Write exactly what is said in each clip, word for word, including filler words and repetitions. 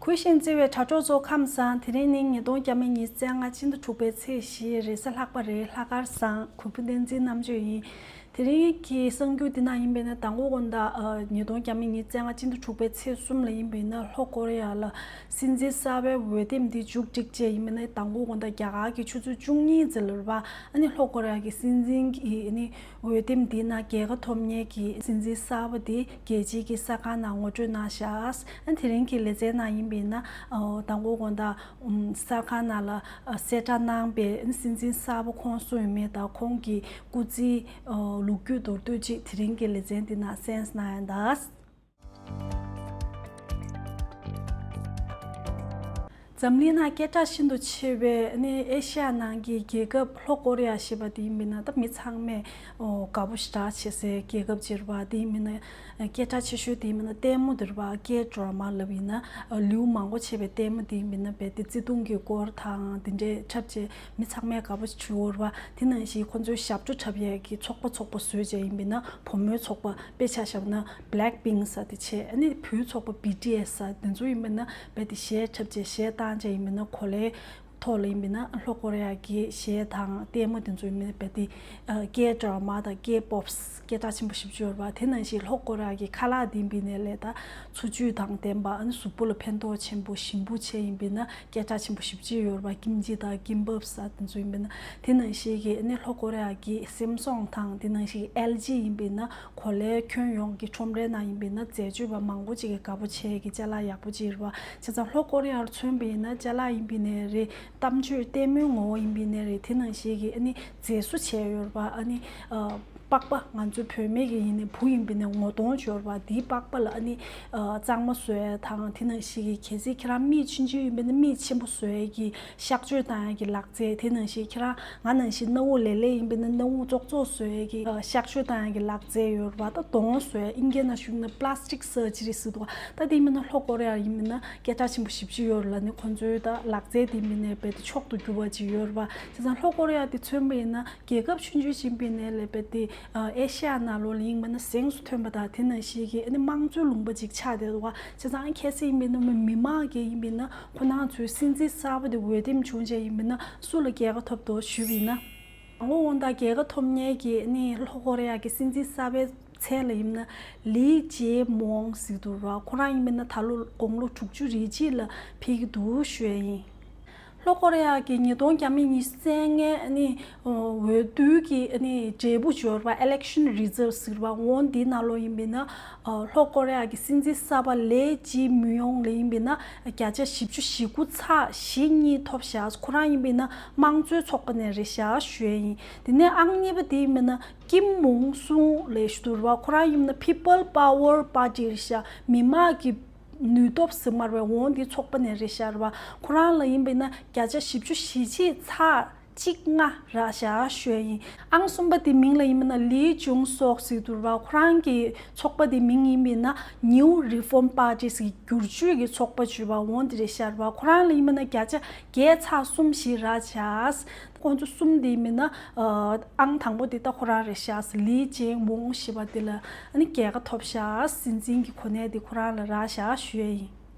གུས་ཤིང་བརྩེ་བའི་དྲ་གྲོགས་ཚོ་ཁམས་བཟང་། དེ་རིང་ནི་ཉིས་སྟོང་ཉི་ཤུ་རྩ་ལྔ་སྤྱི་ཟླ་དྲུག་པའི་ཚེས་བཞི་རེས་གཟའ་ལྷག་པ་རེད། ལྷག་དཀར་བཟང་། གུས་པ་བསྟན་འཛིན་རྣམ་དཔྱོད་ཡིན། དེ་རིང་གི་གསར་འགྱུར་འདི་ནང་ཡིན་པས་ན་དང་པོ་དགོང་དག་ཉིས་སྟོང་ཉི་ཤུ་རྩ་ལྔ་སྤྱི་ཟླ་དྲུག་པའི་ཚེས་གསུམ་ལ་ཡིན་པས་ན་ལྷོ་ཀོ་རི་ཡ་ལ་སྲིད་འཛིན་གསར་པའི་འོས་འདེམས་འདི་མཇུག་བསྒྲིལ་བྱས་ཡིན་པས་ན་དང་པོ་དགོང་དག་རྒྱ་གར་གྱི་ཆུ་ཚོད་བཅུ་གཉིས་ཙམ་ལ་རེད་པ། ཨ་ནི་ལྷོ་ཀོ་རི་ཡ་གི་སྲིད་འཛིན་གྱི་ཨ་ནི་འོས་འདེམས་འདི་ན་རྒྱལ་ཁ་ཐོབ་མཁན་གྱི་སྲིད་འཛིན་གསར་པ་དེ་རྒྱལ་སྤྱིའི་གི་གསར་ཁང་ནང་ངོ་སྤྲོད་གནང་ཤག་ཨ་དེ་རིང་གི་ལེ་ཚན་ནང་ཡིན་པས་ན་དང་པོ་དགོང་དག་གསར་ཁང་ནང་ལ་གསལ་བསྒྲགས་གནང་པའི་སྲིད་འཛིན་གསར་པ་ཁོང་སུ་ཡིན་མིན་དང་ཁོང་གི་སྐུ་ཚེའི་ལོ་རྒྱུས་མདོར་བསྡུས་ཅིག་དེ་རིང་གི་ལེ་ཚན་འདི་ནང་གསན་གནང་ཡ་ད། འཛམ་གླིང་ནང་སྐད་གྲགས་ཤིན་ཏུ་ཆེ་བའི་ནི་ཨེ་ཤ་ཡ་ནང་གི་རྒྱལ་ཁབ་ལྷོ་ཀོ་རི་ཡ་ཞེས་པ་དེ་ཡིན་པས་ན་ད་མི་ཚང་མས་དགའ་པོ་ཞེ་དྲག་བྱེད་སའི་རྒྱལ་ཁབ་ཅིག་རེད་པ། དེ་ཡིན་པས་ན་སྐད་གྲགས་ཆེ་ཤོས་དེ་ཡིན་པས་ན་ལྟད་མོ་དེ་རེད་པ། K drama ལབ་ཡིན་ན་ལེའུ་མང་པོ་ཕྱེ་བའི་ལྟད་མོ་དེ་ཡིན་པས་ན་རྦད་དེ་བརྩེ་དུང་གི་སྐོར་དང་དེ་འདྲའི་འཁྲབ་བྱས་མི་ཚང་མས་དགའ་པོ་བྱེད་འོ་རེད་པ། དེ་ནང་བཞིན་ཁོ་ཚོའི་ཞབས་བྲོ་འཁྲབ་ཡས་ཀྱི་ཚོགས་པ་ཚོགས་པ་བཟོས་བྱས་ཡིན་པས་ན་བུ་མོའི་ཚོགས་པ་དཔེ་ཆ་བཞག་ན་Blackpink ཟེར་དེ་བྱས། ཨ་ནི་བུའི་ཚོགས་པ་B T S ཟེར་དེ་ཚོ་ཡིན་པས་ན་རྦད་དེ་གཞས་འཁྲབ་བྱས་གཞས་བཏང་བྱས་ཡིན་པས་ན་གོ་ལའི་ཐོག་ལ་ཡིན་པས་ན་ལྷོ་ཀོ་རི་ཡ་གི་གཞས་དང་ལྟད་མོ་དེ་ཚོ་ཡིན་པས་ན་རྦད་དེ་K drama དང་K-pops སྐད་གྲགས་ཆེན་པོ་ཞེ་པོ་ཅིག་ཡོད་རེད་པ། དེ་ནང་བཞིན་ལྷོ་ཀོ་རི་ཡ་གི་ཁ་ལག་དེ་ཡིན་པས་ན་ལས་ད་འཚོ་བཅུད་དང་ལྡན་པ། ཨ་ནི་གཟུགས་པོ་ལ་ཕན་ཐོགས་ཆེན་པོ་ཞིམ་པོ་བྱས་ཡིན་པས་ན་སྐད་གྲགས་ཆེན་པོ་ཞེ་པོ་ཅིག་ཡོད་རེད་པ། ཀིམ་ཅི་དང་ཀིམ་བབ་ཟེར་དེ་ཚོ་ཡིན་པས་ན། དེ་ནང་བཞིན་གྱི་ཨ་ནི་ལྷོ་ཀོ་རི་ཡ་གི་Samsung དང་དེ་ནང་བཞིན་L G ཡིན་པས་ན་གོ་ལའི་ཁྱོན་ཡོངས་ཀྱི་ཁྲོམ་རའི་ནང་ཡིན་པས་ན་འཛད་སྤྱོད་པ་མང་པོ་ཅིག་གིས་དགའ་པོ་བྱེད་ཀྱི་ཅ་ལག་ཡག་པོ་ཅིག་རེད་པ། བྱས་ཙང་ལྷོ་ཀོ་རི་ཡར་མཚོན་པ་ཡིན་ན་ཅ་ལག་ཡིན་པས་ན་རེད། གཏམ་བརྗོད་ལྟད་མོའི་ངོ་བོ་ཡིན་པས་ན་རེད། དེ་ནང་བཞིན་གྱི་ཨ་ནི་མཛེས་བཟོ་བྱས་ཡོད་རེད་པ། ཨ་ནི་ཨ་པགས་པ་ང་ཚོའི་བུད་མེད་ཀྱི་ཡིན་ནའི་བུ་ཡིན་པས་ན་ངོ་གདོང་འབྱོར་བ་འདིའི་པགས་པ་ལ་ཨ་ནི་ཨ་གཙང་མ་བཟོ་ཡ་དང་དེ་ནང་བཞིན་གྱི་གལ་སྲིད་ཁྱེད་རང་མིག་ཆུང་ཆུང་ཡིན་པས་ན་མིག་ཆེན་པོ་བཟོ་ཡ་གི་གཤག་བཅོས་བཏང་ཡ་གི་ལག་རྩལ། དེ་ནང་བཞིན་ཁྱེད་རང་ང་ནང་བཞིན་སྣ་བུག་ལེབ་ལེབ་ཡིན་པས་ན་སྣ་བུག་ཙོག་ཙོག་བཟོ་ཡ་གི་ཨ་གཤག་བཅོས་བཏང་ཡ་གི་ལག་རྩལ་ཡོད་རེད་པ། ད་གདོང་བཟོ་ཡ་ཨིན་སྐད་ནང་ཞུས་ན་plastic surgery ཟེར་འདུག་ད་དེ་ཡིན་པས་ན་ལྷོ་ཀོ་རི་ཡ་ཡིན་པས་ན་སྐད་གྲགས་ཆེན་པོ་ཞེ་པོ་ཅིག་ཡོད་རེད་ལ་ནི་ཁོང་ཚོའི་ད་ལག་རྩལ་དེ་ཡིན་པས་ན་རྦད་དེ་མཆོག་ཏུ་གྱུར་པ་ཅིག་ཡོད་རེད་པ། བྱས་ཙང་ལྷོ་ཀོ་རི་ཡ་དེ་མཚོན་པ་ཡིན་ན་རྒྱལ་ཁབ་ཆུང་ཆུང་ཞིག་ཡིན་པས་ན་ལས་རྦད་དེ་ཨེ་ཤ་ཡ་ནང་ལོགས་ལ་ཡིན་པས་ན་གཟེངས་སུ་ཐོན་པ་དང་དེ་ནང་བཞིན་གྱི་ཨ་ནི་དམངས་གཙོའི་ལུང་པ་ཅིག་ཆགས་བསྡད་འདུག་བ། བྱས་ཙང་གལ་སྲིད་ཡིན་པས་ན་མི་མང་གིས་ཡིན་པས་ན་ཁོ་རང་ཚོའི་སྲིད་འཛིན་གསར་པ་དེ་འོས་འདེམས་བྱུང་བྱས་ཡིན་པས་ན་སུ་ལ་རྒྱལ་ཁ་ཐོབ་འདུག་ཞུས་པ་ཡིན་ན། དང་པོ་དགོང་དག་རྒྱལ་ཁ་ཐོབ་མཁན་གྱི་ཨ་ནི་ལྷོ་ཀོ་རི་ཡ་གི་སྲིད་འཛིན་གསར་པའི་མཚན་ལ་ཡིན་ན་ལི་ཇེ་མོང་ཟེར་འདུག་ར། ཁོ་རང་ཡིན་པས་ན་ད་ལོ་དགུང་ལོ་དྲུག་ཅུ་རེ་གཅིག་ལ་ཕེབས་ཀྱི་འདུག་ཞུ་ཡ་ཡིན། ལྷོ་ཀོ་རི་ཡ་གི་ཉིས་སྟོང་ཉི་ཤུ་རྩ་ལྔའི་ཨ་ནི་འོས་བསྡུའི་གི་ཨ་ནི་འབྲས་བུ་འབྱོར་བ་election results ཟེར་བ་འོང་འདི་ནང་ལོགས་ཡིན་པས་ན་ལྷོ་ཀོ་རི་ཡ་གི་སྲིད་འཛིན་གསར་པ་ལི་ཇེ་མོང་ལ་ཡིན་པས་ན་བརྒྱ་ཆ་བཞི་བཅུ་ཞེ་དགུ་ཚེག་བཞི་གཉིས་ཐོབ་ཤག་ཁོ་རང་ཡིན་པས་ན་དམངས་གཙོའི་ཚོགས་པ་ནས་རེད་ཤག་ཞུ་ཡ་ཡིན། དེ་ནས་ཨང་གཉིས་པ་དེ་ཡིན་པས་ན་ཀིམ་མུང་སུང་ལབ་ཞུ་འདུག་ར། ཁོ་རང་ཡིན་པས་ན་People Power Party རེད་ཤག་མི་དམངས་ཀྱི་ནུས་སྟོབས་ཟེར་མར་བའི་འོང་འདི་ཚོགས་པ་ནས་རེད་ཤག་ར། ཁོ་རང་ལ་ཡིན་པས་ན་བརྒྱ་ཆ་བཞི་བཅུ་ཞེ་གཅིག་ཚེག་གཅིག་ལྔ་རག་ཤག་ཞུ་ཡ་ཡིན། ཨང་གསུམ་པ་དེ་མིང་ལ་ཡིན་པས་ན་ལི་ཅུང་སོག་ཟེར་འདུག་ར། ཁོ་རང་གི་ཚོགས་པ་དེ་མིང་ཡིན་པས་ན་New Reform Party ཟེར་བསྒྱུར་བཅོས་ཀྱི་ཚོགས་པ་བརྗོད་པ་འོང་འདི་རེད་ཤག་ར། ཁོ་རང་ལ་ཡིན་པས་ན་བརྒྱ་ཆ་བརྒྱད་ཚེག་གསུམ་བཞི་རག་ཤག་ཁོང་ཚོ་གསུམ་དེ་མིན་ན་ཨང་དང་པོ་དེ་ད་ཁོ་རང་རེད་ཤག་ལི་ཅེ་མོང་ཞེས་པ་དེ་ལ་ཨ་ནི་རྒྱལ་ཁ་ཐོབ་ཤག་སྲིད་འཛིན་གྱི་གོ་གནས་དེ་ཁོ་རང་ལ་རག་ཤག་ཞུ་ཡ་ཡིན།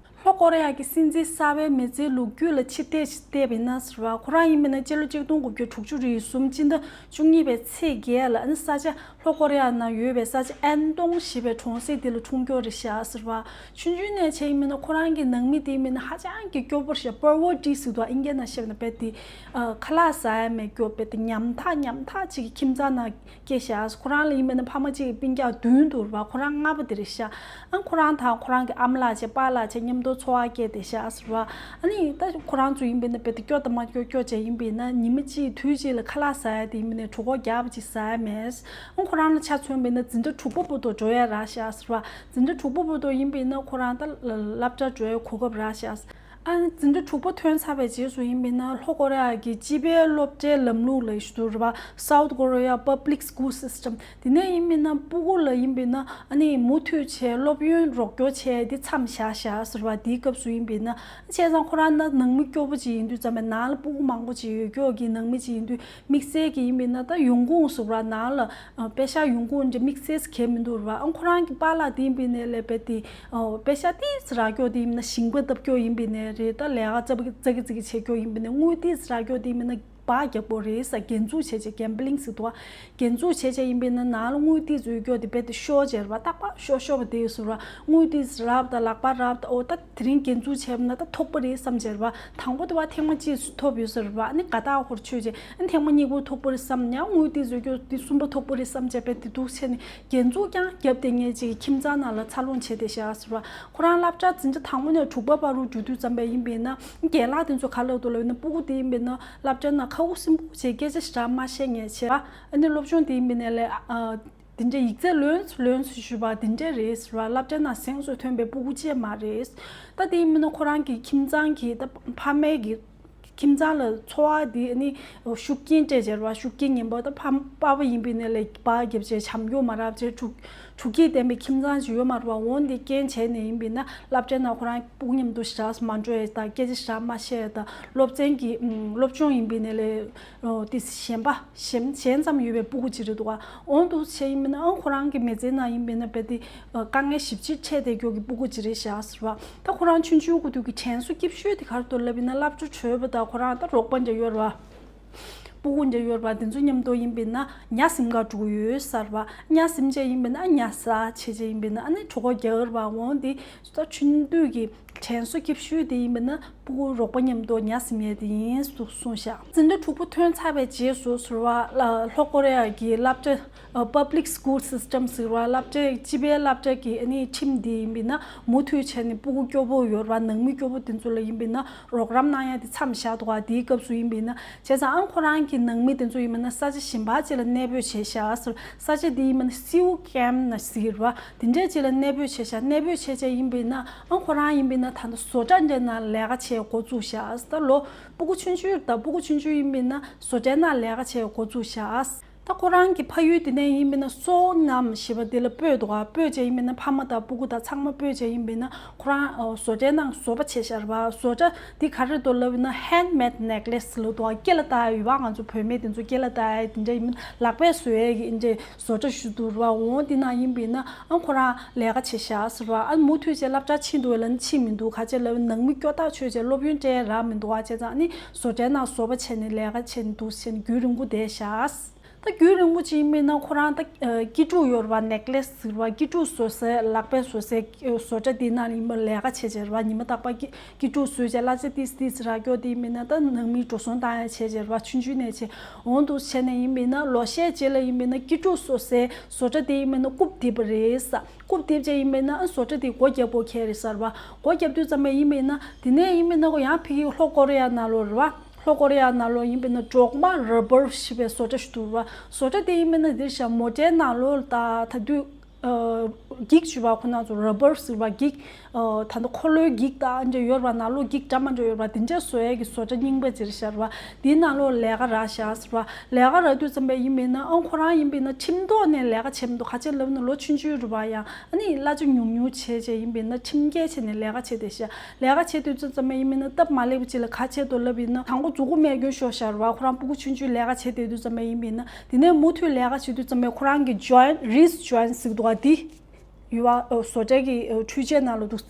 ལྷོ་ཀོ་རི་ཡ་གི་སྲིད་འཛིན་གསར་པའི་མི་ཚེའི་ལོ་རྒྱུས་ལ་ཕྱིར་བལྟས་ཤིག་བལྟས་པ་ཡིན་ན་ཟེར་བ་ཁོ་རང་ཡིན་མིན་ན་སྤྱི་ལོ་གཅིག་སྟོང་དགུ་བརྒྱ་དྲུག་ཅུ་རེ་གསུམ་སྤྱི་ཟླ་བཅུ་གཉིས་པའི་ཚེས་བརྒྱད་ལ་ཨ་ནི་ས་ཆ་ལྷོ་ཀོ་རི་ཡ་ནང་ཡོད་པའི་ས་ཆ་ཨན་ཏོང་ཞེས་པའི་གྲོང་གསེབ་དེ་ལ་འཁྲུངས་སྐྱོར་རེད་ཤག་ཟེར་བ། ཆུང་ཆུང་ནས་བྱས་ཡིན་མིན་ན་ཁོ་རང་གི་ནང་མི་དེ་ཡིན་མིན་ན་ཧ་ཅང་གི་སྐྱོ་པོ་རེད་ཤག་པོ་ཝར་ཊི་ཟེར་དུས་ཨིན་སྐད་ནང་བཤད་ན་རྦད་དེ་ཨ་ཁ་ལག་ཟ་ཡ་མེད། སྐྱོ་རྦད་དེ་ཉམ་ཐག་ཉམ་ཐག་ཅིག་གི་ཁྱིམ་ཚང་ནང་སྐྱེས་ཤག་ཁོ་རང་ལ་ཡིན་མིན་ན་ཕ་མ་གཅིག་གི་སྤུན་ཀྱག་བདུན་འདུག་ར། ཁོ་རང་ལྔ་པ་དེ་རེད་ཤག་ཨ་ཁོ་རང་དང་ཁོ་རང་གི་ཨ་མ་ལགས་བྱས་པཱ་ལགས་བྱས་མཉམ་དུ་འཚོ་བ་སྐྱེལ་བསྡད་ཤག་ཟེར་བ། ཨ་ནི་ད་ཁོ་རང་ཚོ་ཡིན་པས་ན་རྦད་དེ་སྐྱོ་དང་མ་སྐྱོ་སྐྱོ་བྱས་ཡིན་པས་ན་ཉི་མ་གཅིག་དུས་གཅིག་ལ་ཁ་ལག་ཟ་ཡ་དེ་ཡིན་པས་ན་གྲོད་ཁོག་རྒྱགས་པ་ཅིག་ཟ་ཡ་མེད། ཨ་ཁོ་རང་ལ་ཆ་མཚོན་པས་ན་འཛིན་གྲྭ་དྲུག་པ་བར་དུ་འགྲོ་ཡ་རག་ཤག་ཟེར་བ། འཛིན་གྲྭ་དྲུག་པ་བར་དུ་ཡིན་པས་ན་ཁོ་རང་ད་སློབ་གྲྭ་འགྲོ་ཡ་གོ་སྐབས་རག་ཤག་ཨ་ནི་འཛིན་གྲྭ་དྲུག་པ་ཐོན་ཚར་བའི་རྗེས་སུ་ཡིན་པས་ན་ལྷོ་ཀོ་རི་ཡ་གི་སྤྱི་པའི་སློབ་གྲྭའི་ལམ་ལུགས་ལ་ཞུ་དུ་རེད་པ། South Korea Public School System། དེ་ནས་ཡིན་པས་ན་སྤུ་གུ་ལ་ཡིན་པས་ན་ཨ་ནི་མུ་མཐུད་བྱས་སློབ་ཡོན་རོགས་སྐྱོར་བྱས་དེ་མཚམས་བཞག་བཞག་ཟེར་བ། དེའི་སྐབས་སུ་ཡིན་པས་ན་བྱས་ཙང་ཁོ་རང་ན་ནང་མི་སྐྱོ་པོ་ཅིག་ཡིན་དུས་ཙམ་པའི་ནང་ལ་སྤུ་གུ་མང་པོ་ཅིག་ཡོད་སྐྱོ་གི་ནང་མི་ཅིག་ཡིན་དུས། དམིགས་བསལ་གྱི་ཡིན་པས་ན་ད་ཡོང་ཁུངས་སུ་ར་ནང་ལ་ཨ་པེ་ཤག་ཡོང་ཁུངས་འདི་དམིགས་བསལ་གལ་མི་འདུག་ར། ཨང་ཁོ་རང་གི་པཱ་ལགས་དེ་ཡིན་པས་ནས་ལས་པས་དེ་ཨ་པེ་ཤག་ཏིས་རག་སྐྱོ་དེ་ཡིན་ན་ཞིང་པ་བཏབ་སྐྱོ་ཡིན་པས་ནས་རེད། ད་ལས་ཀ་ཙག་གི་ཙག་གི་ཙིག་གི་བྱེད་སྐྱོ་ཡིན་པས་ནས་དངུལ་ཏིས་རག་སྐྱོ་དེ་ཡིན་པས་ན་སྦག་རྒྱག་པོ་རེད་ས། རྒྱན་འཛུགས་བྱས་བྱས་གེམ་བི་ལིང་ཟེར་འདུག་བ། རྒྱན་འཛུགས་བྱས་བྱས་ཡིན་པས་ན་ནང་ལ་དངུལ་ཏིས་འཛུལ་སྐྱོ་དེ་རྦད་དེ་ཤོར་བྱས་ར་བ། ཏག་པ་ཤོར་ཤོར་བ་དེ་ཡོད་ཟེར་བ། དངུལ་ཏིས་རག་ད་ལག་པ་རག་ད་ཨོ་ད། དེ་རིང་རྒྱན་འཛུགས་བྱས་པ་ན་ད་ཐོབ་པ་རེད་བསམ་བྱས་ར་བ། དང་པོ་དེ་བ་ཐེངས་མ་གཅིག་ཐོབ་ཡོད་ཟེར་བ། ཨ་ནི་དགའ་རྟགས་ཧོར་ཆོད་བྱས་ཨ་ནི་ཐེངས་མ་གཉིས་པོ་ཐོབ་པ་རེད་བསམ་ཡང་དངུལ་དེ་བཟོས་རྒྱུ་དེ་གསུམ་པ་ཐོབ་པ་རེད་བསམ་བྱས་པས་དེ་འདུག་བྱས་ནས་རྒྱན་འཛུགས་ཀྱང་བརྒྱབ་སྟེ་ངས་ཅིག་ཁྱིམ་ཚང་ནང་ལ་འཚར་ལོངས་བྱས་ཏེ་བཞག་ཟེར་བ། ཁོ་རང་སློབ་གྲྭ་འཛིན་གྲྭ་དང་པོ་ནས་དྲུག་པ་བར་དུ་འགྲོ་དུས་ཙམ་པས་ཡིན་པས་ན་རྒན་ལགས་དེ་ཚོ་ག་ལབ་འདུག་ལབ་ན་སྤུ་གུ་དེ་ཡིན་པས་ན་སློབ་གྲྭ་ནང་ཁ་དབུགས་སིམ་པོ་བྱས་སྐད་ཆ་ཞེ་དྲག་མ་བཤད་ངས་བྱས་པ། ཨ་ནི་སློབ་སྦྱོང་དེ་ཡིན་པས་ན་ལས་ཨ། དེ་འདྲའི་ཡིག་ཚད་ལོན་ལོན་ཞུ་བ་དེ་འདྲ་རེད་ཟེར་བ། སློབ་གྲྭ་ནང་གཟེངས་སུ་ཐོན་པའི་སྤུ་གུ་ཅིག་མ་རེད། ད་དེ་ཡིན་མིན་ན་ཁོ་རང་གི་ཁྱིམ་ཚང་གི་ད་ཕ་མའི་གི་ཁྱིམ་ཚང་ལ་འཚོ་བ་དེ་ནི་ཤུགས་རྐྱེན་སྤྲད་བྱས་ར་བ། ཤུགས་རྐྱེན་ངན་པ་ད་ཕ་པ་ཕ་བ་ཡིན་པས་ནས་ལས་སྦག་རྒྱབ་བྱས་བྱམས་སྐྱོང་མ་རག་བྱས་དྲུག་དྲུག་སྐྱེས་ལྡན་པའི་ཁྱིམ་ཚང་ཞིག་ཡོད་མ་རེད་བ། འོན་ཏེ་རྐྱེན་བྱས་ནས་ཡིན་པས་ན་སློབ་གྲྭ་ནང་ཁོ་རང་སྤུ་གུ་མཉམ་དུ་ཞེ་དྲག་མ་འགྲོ་ཡས་དང་སྐད་ཆ་ཞེ་དྲག་མ་བཤད་ཡས་དང་སློབ་ཚན་གྱི་སློབ་སྦྱོང་ཡིན་པས་ནས་ལས་དེ་གཞན་པ། གཞན་གཞན་ཙམ་ཡོད་པའི་སྤུ་གུ་ཅིག་རེད་འདུག་ག་འོ་འདུག་བྱས་ཡིན་པས་ན་ཨང་ཁོ་རང་གི་མི་ཚེའི་ནང་ཡིན་པས་ན་རྦད་དེ་དཀའ་ངལ་ཞེ་པོ་ཅིག་འཕྲད་བསྡད་རྒྱུ་གི་སྤུ་གུ་ཅིག་རེད་ཤག་ཟེར་བ། ད་ཁོ་རང་ཆུང་ཆུང་གི་དུས་ཀྱི་དྲན་གསོ་སྐྱིད་ཤོས་དེ་ག་རེ་འདུག་ལབ་ཡིན་ན་སློབ་གྲྭ་གྲོལ་བ་དང་ཁོ་རང་ད་རོགས་པ་འདྲ་ཡོད་རེད་བ། སྤུ་གུ་འདྲ་ཡོད་རེད་བ། དེ་ཚོ་མཉམ་དུ་ཡིན་པས་ན་ཉ་ཟིམ་ག་འགྲོ་གི་ཡོད་ཟེར་བ། ཉ་ཟིམ་བྱས་ཡིན་པས་ན་ཉ་ཟ་བྱས་བྱས་ཡིན་པས་ན་ཨ་ནི་གྲོད་ཁོག་རྒྱག་རེད་བ། འོ་འདི་ད་ཆུང་དུས་ཀྱི་དྲན་གསོ་སྐྱིད་ཤོས་དེ་ཡིན་པས་ན་སྤུ་གུ་རོགས་པ་མཉམ་དུ་ཉ་ཟིན་ཡས་དེ་ཡིན་ཟེར་གསུངས་ཤག་འཛིན་གྲྭ་དྲུག་པ་ཐོན་ཚར་བའི་རྗེས་སུ་ཟེར་བ་ལ་ལྷོ་ཀོ་རི་ཡ་གི་སློབ་གྲྭ་Public School System ཟེར་བ། སློབ་གྲྭའི་སྤྱི་པའི་སློབ་གྲྭ་གི་ཨ་ནི་ཁྲིམས་དེ་ཡིན་པས་ན་མུ་མཐུད་བྱས་ནས་སྤུ་གུ་སྐྱོ་པོ་ཡོད་རེད་བ། ནང་མི་སྐྱོ་པོ་དེ་ཚོ་ལ་ཡིན་པས་ན་རོགས་རམ་གནང་ཡ་དེ་མཚམས་བཞག་འདུག་ག་དེའི་སྐབས་སུ་ཡིན་པས་ན་བྱས་ཙང་ཨང་ཁོ་རང་གི་ནང་མི་དེ་ཚོ་ཡིན་པས་ན་ས་ཆ་གཞན་པ་ཅིག་ལ་གནས་སྤོས་བྱས་ཤག་ཟེར། ས་ཆ་དེ་ཡིན་པས་ན་སེའུ་ཀེམ་ན་ཟེར་བ། དེ་འདྲས་ཅིག་ལ་གནས་སྤོས་བྱས་ཤག་གནས་སྤོས་བྱས་བྱས་ཡིན་པས་ན་ཨང་ཁོ་རང་ཡིན་པས་ན་ད་ལྟ་བཟོ་གྲྭ་འདྲ་ནང་ལས་ཀ་བྱེད་འགོ་བཙུགས་ཤག་ད་ལོ་སྤུ་གུ་ཆུང་ཆུང་ད་སྤུ་གུ་ཆུང་ཆུང་ཡིན་པས་ན་བཟོ་གྲྭའི་ནང་ལས་ཀ་བྱེད་འགོ་བཙུགས་ཤག་ད་ཁོ་རང་གི་ཕ་ཡུལ་དེ་ནས་ཡིན་པས་ན་སོ་ནམ་ཞེས་པ་དེ་ལ་སྤོས་འདུག་ག་སྤོས་བྱས་ཡིན་པས་ན་ཕ་མ་དང་སྤུ་གུ་དང་ཚང་མ་སྤོས་བྱས་ཡིན་པས་ན་ཁོ་རང་བཟོ་གྲྭའི་ནང་བཟོ་པ་བྱས་ཤག་རེད་བ། བཟོ་གྲྭ་འདི་ག་རེ་འདུག་ལབ་ན་ཧན་མེད་ནེག་ལེས་ལབ་འདུག་ག་སྐེ་ལ་བཏགས་ཡོད་བ། ང་ཚོ་བུད་མེད་དེ་ཚོ་སྐེ་ལ་བཏགས་ཡ་དེ་འདྲ་ཡིན་པས་ན་ལག་པས་བཟོ་ཡ་གི་འདྲ་བཟོ་གྲྭ་ཞིག་འདུག་རེད་བ། འོ་དེ་ནང་ཡིན་པས་ན་ཨ་ཁོ་རང་ལས་ཀ་བྱས་ཤག་ཟེར་བ། ཨ་མུ་མཐུད་བྱས་སློབ་གྲྭ་ཕྱིན་འདུག་ལབ་ན་ཕྱིན་མི་འདུག་ག་ཅི་ལབ་ན་ནང་མི་སྐྱོ་ཐག་ཆོད་བྱས་སློབ་ཡོན་སྤྲད་རག་མི་འདུག་ག་བྱས་ཙང་ཨ་ནི་བཟོ་གྲྭའི་ནང་བཟོ་པ་བྱས་ནས་ལས་ཀ་བྱས་ནས་འདུག་བྱས་ནས་རྒྱུན་རིང་པོ་བསྡད་ཤག་ད་རྒྱུན་རིང་པོ་ཅིག་ཡིན་པས་ན་ཁོ་རང་ད་ཨ་སྐྱིད་སྡུག་ཡོད་རེད་བ། ནེག་ལེས་ཟེར་བ། སྐྱིད་སྡུག་བཟོ་སའི་ལག་པས་བཟོ་སའི་ཨ་བཟོ་གྲྭ་དེ་ནང་ལ་ཡིན་པ་ལས་ཀ་བྱས་བྱས་རེད་བ། ཉི་མ་རྟག་པར་སྐྱིད་སྐྱིད་སྡུག་བཟོས་བྱས་གླ་ཆ་ཏིས་ཏིས་རག་སྐྱོ་དེ་ཡིན་པས་ན་ད་ནང་མིའི་འགྲོ་སོང་བཏང་ཡ་བྱས་བྱས་རེད་བ། ཆུང་ཆུང་ནས་བྱས་འོང་འདུག་བྱས་ནས་ཡིན་པས་ན་ལོ་ཤས་རྗེས་ལ་ཡིན་པས་ན་སྐྱིད་སྡུག་བཟོ་སའི་བཟོ་གྲྭ་དེ་ཡིན་པས་ན་རྐུབ་རྡིབ་པ་རེད་ས། རྐུབ་རྡིབ་བྱས་ཡིན་པས་ན་ཨ་བཟོ་གྲྭ་དེ་སྒོ་རྒྱག་དགོས་ཁེལ་རེད་ཟེར་བ། སྒོ་རྒྱབ་དུས་ཙམ་པ་ཡིན་པས་ན་དེ་ནས་ཡིན་པས་ན་ཁོ་ཡང་ཕ་གི་ལྷོ་ཀོ་རི་ཡ་ནང་ལོགས་རེད་བ། ལྷོ་ཀོ་རི་ཡ་ནང་ལོགས་ཡིན་པས་ན་འབྲོག་མ་ར་བར་ཞེས་པའི་བཟོ་གྲྭ་ཞིག་འདུག་རེད་བ། བཟོ་གྲྭ་དེ་ཡིན་པས་ན་འདིར་བཞག་མོ་ཊའི་ནང་ལོགས་ལ་ད་ད་དུས་ཨ་འགྱིག་ཞུ་བ་ཁོ་ན་ཚོ་ར་བར་ཟེར་བ་འགྱིག་ཨ་ད་ལྟ་འཁོར་ལོའི་འགྱིག་དང་འདྲ་ཡོད་རེད་བ། ནང་ལོགས་འགྱིག་འདྲ་མ་འདྲ་ཡོད་རེད་བ། དེ་འདྲ་བཟོ་ཡས་ཀྱི་བཟོ་གྲྭ་རྙིང་པ་ཅིག་རེད་ཤག་རེད་བ། དེའི་ནང་ལོགས་ལས་ཀ་རག་ཤག་ཟེར་བ། ལས་ཀ་རག་དུས་ཙམ་པ་ཡིན་པས་ན་ཨང་ཁོ་རང་ཡིན་པས་ན་ཁྲིམས་ཐོག་ནས་ལས་ཀ་བྱེད་མི་འདུག་ག་ཅི་ལབ་ན་ལོ་ཆུང་ཆུང་རེད་བ། ཡང་ཨ་ནི་གླ་ཆ་ཉུང་ཉུང་བྱས་བྱས་ཡིན་པས་ན་ཁྲིམས་འགལ་བྱས་ནས་ལས་ཀ་བྱས་བསྡད་ཤག་ལས་ཀ་བྱེད་དུས་ཚོད་ཙམ་པ་ཡིན་པས་ན་སྟབས་མ་ལེགས་པ་ཅིག་ལ་ག་བྱས་འདུག་ལབ་ཡིན་ན་དང་པོ་མཛུ་གུ་རྨས་སྐྱོན་ཤོར་ཤག་རེད་བ། ཁོ་རང་སྤུ་གུ་ཆུང་ཆུང་ལས་ཀ་བྱེད་བསྡད་དུས་ཙམ་པ་ཡིན་པས་ན། དེ་ནས་མུ་མཐུད་ལས་ཀ་བྱེད་དུས་ཙམ་པ་ཁོ་རང་གི་ཇོའིན་རིས་ཇོའིན་ཟེར་གྱི་འདུག་ག་དེ་ཡོད་བ། བཟོ་གྲྭ་གི་འཕྲུལ་ཆས་ནང་ལ་འདུག་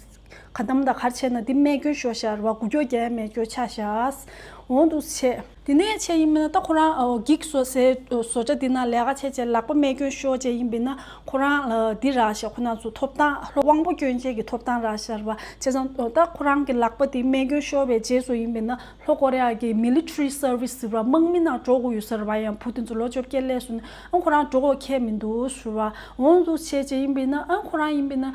ག་དམ་དང་གར་བྱས་ན་དེ་རྨས་སྐྱོན་ཤོར་ཤག་རེད་བ། འགུལ་སྐྱོད་རྒྱག་ཡ་མེད་སྐྱོ་ཆགས་ཤག་འོང་འདུག་བྱས། དེ་ནས་བྱས་ཡིན་མིན་ན་ད་ཁོ་རང་ཨོ་འགྱིག་བཟོ་སའི་བཟོ་གྲྭ་འདི་ནང་ལས་ཀ་བྱས་བྱས་ལག་པ་རྨས་སྐྱོན་ཤོར་བྱས་ཡིན་པས་ན་ཁོ་རང་ལ་འདི་རག་ཤག་ཁོ་ན་ཚོ་ཐོབ་ཐང་དབང་པོ་སྐྱོན་ཅན་གྱི་ཐོབ་ཐང་རག་ཤག་རེད་བ། བྱས་ཙང་ད་ཁོ་རང་གི་ལག་པ་དེ་རྨས་སྐྱོན་ཤོར་བའི་རྗེས་སུ་ཡིན་པས་ན་ལྷོ་ཀོ་རི་ཡ་གི་military service་ཟེར་བ་དམག་མི་ནང་འགྲོ་དགོས་ཡོད་ས་རེད་བ། ཡང་བུ་དེ་ཚོ་ལོ་བཅོ་བརྒྱད་སླེབས་སོང་ན་ཨང་ཁོ་རང་འགྲོ་དགོས་ཁེལ་མི་འདུག་ཟེར་བ། འོང་འདུག་བྱས་བྱས་ཡིན་པས་ན་ཨང་ཁོ་རང་ཡིན་པས་ན་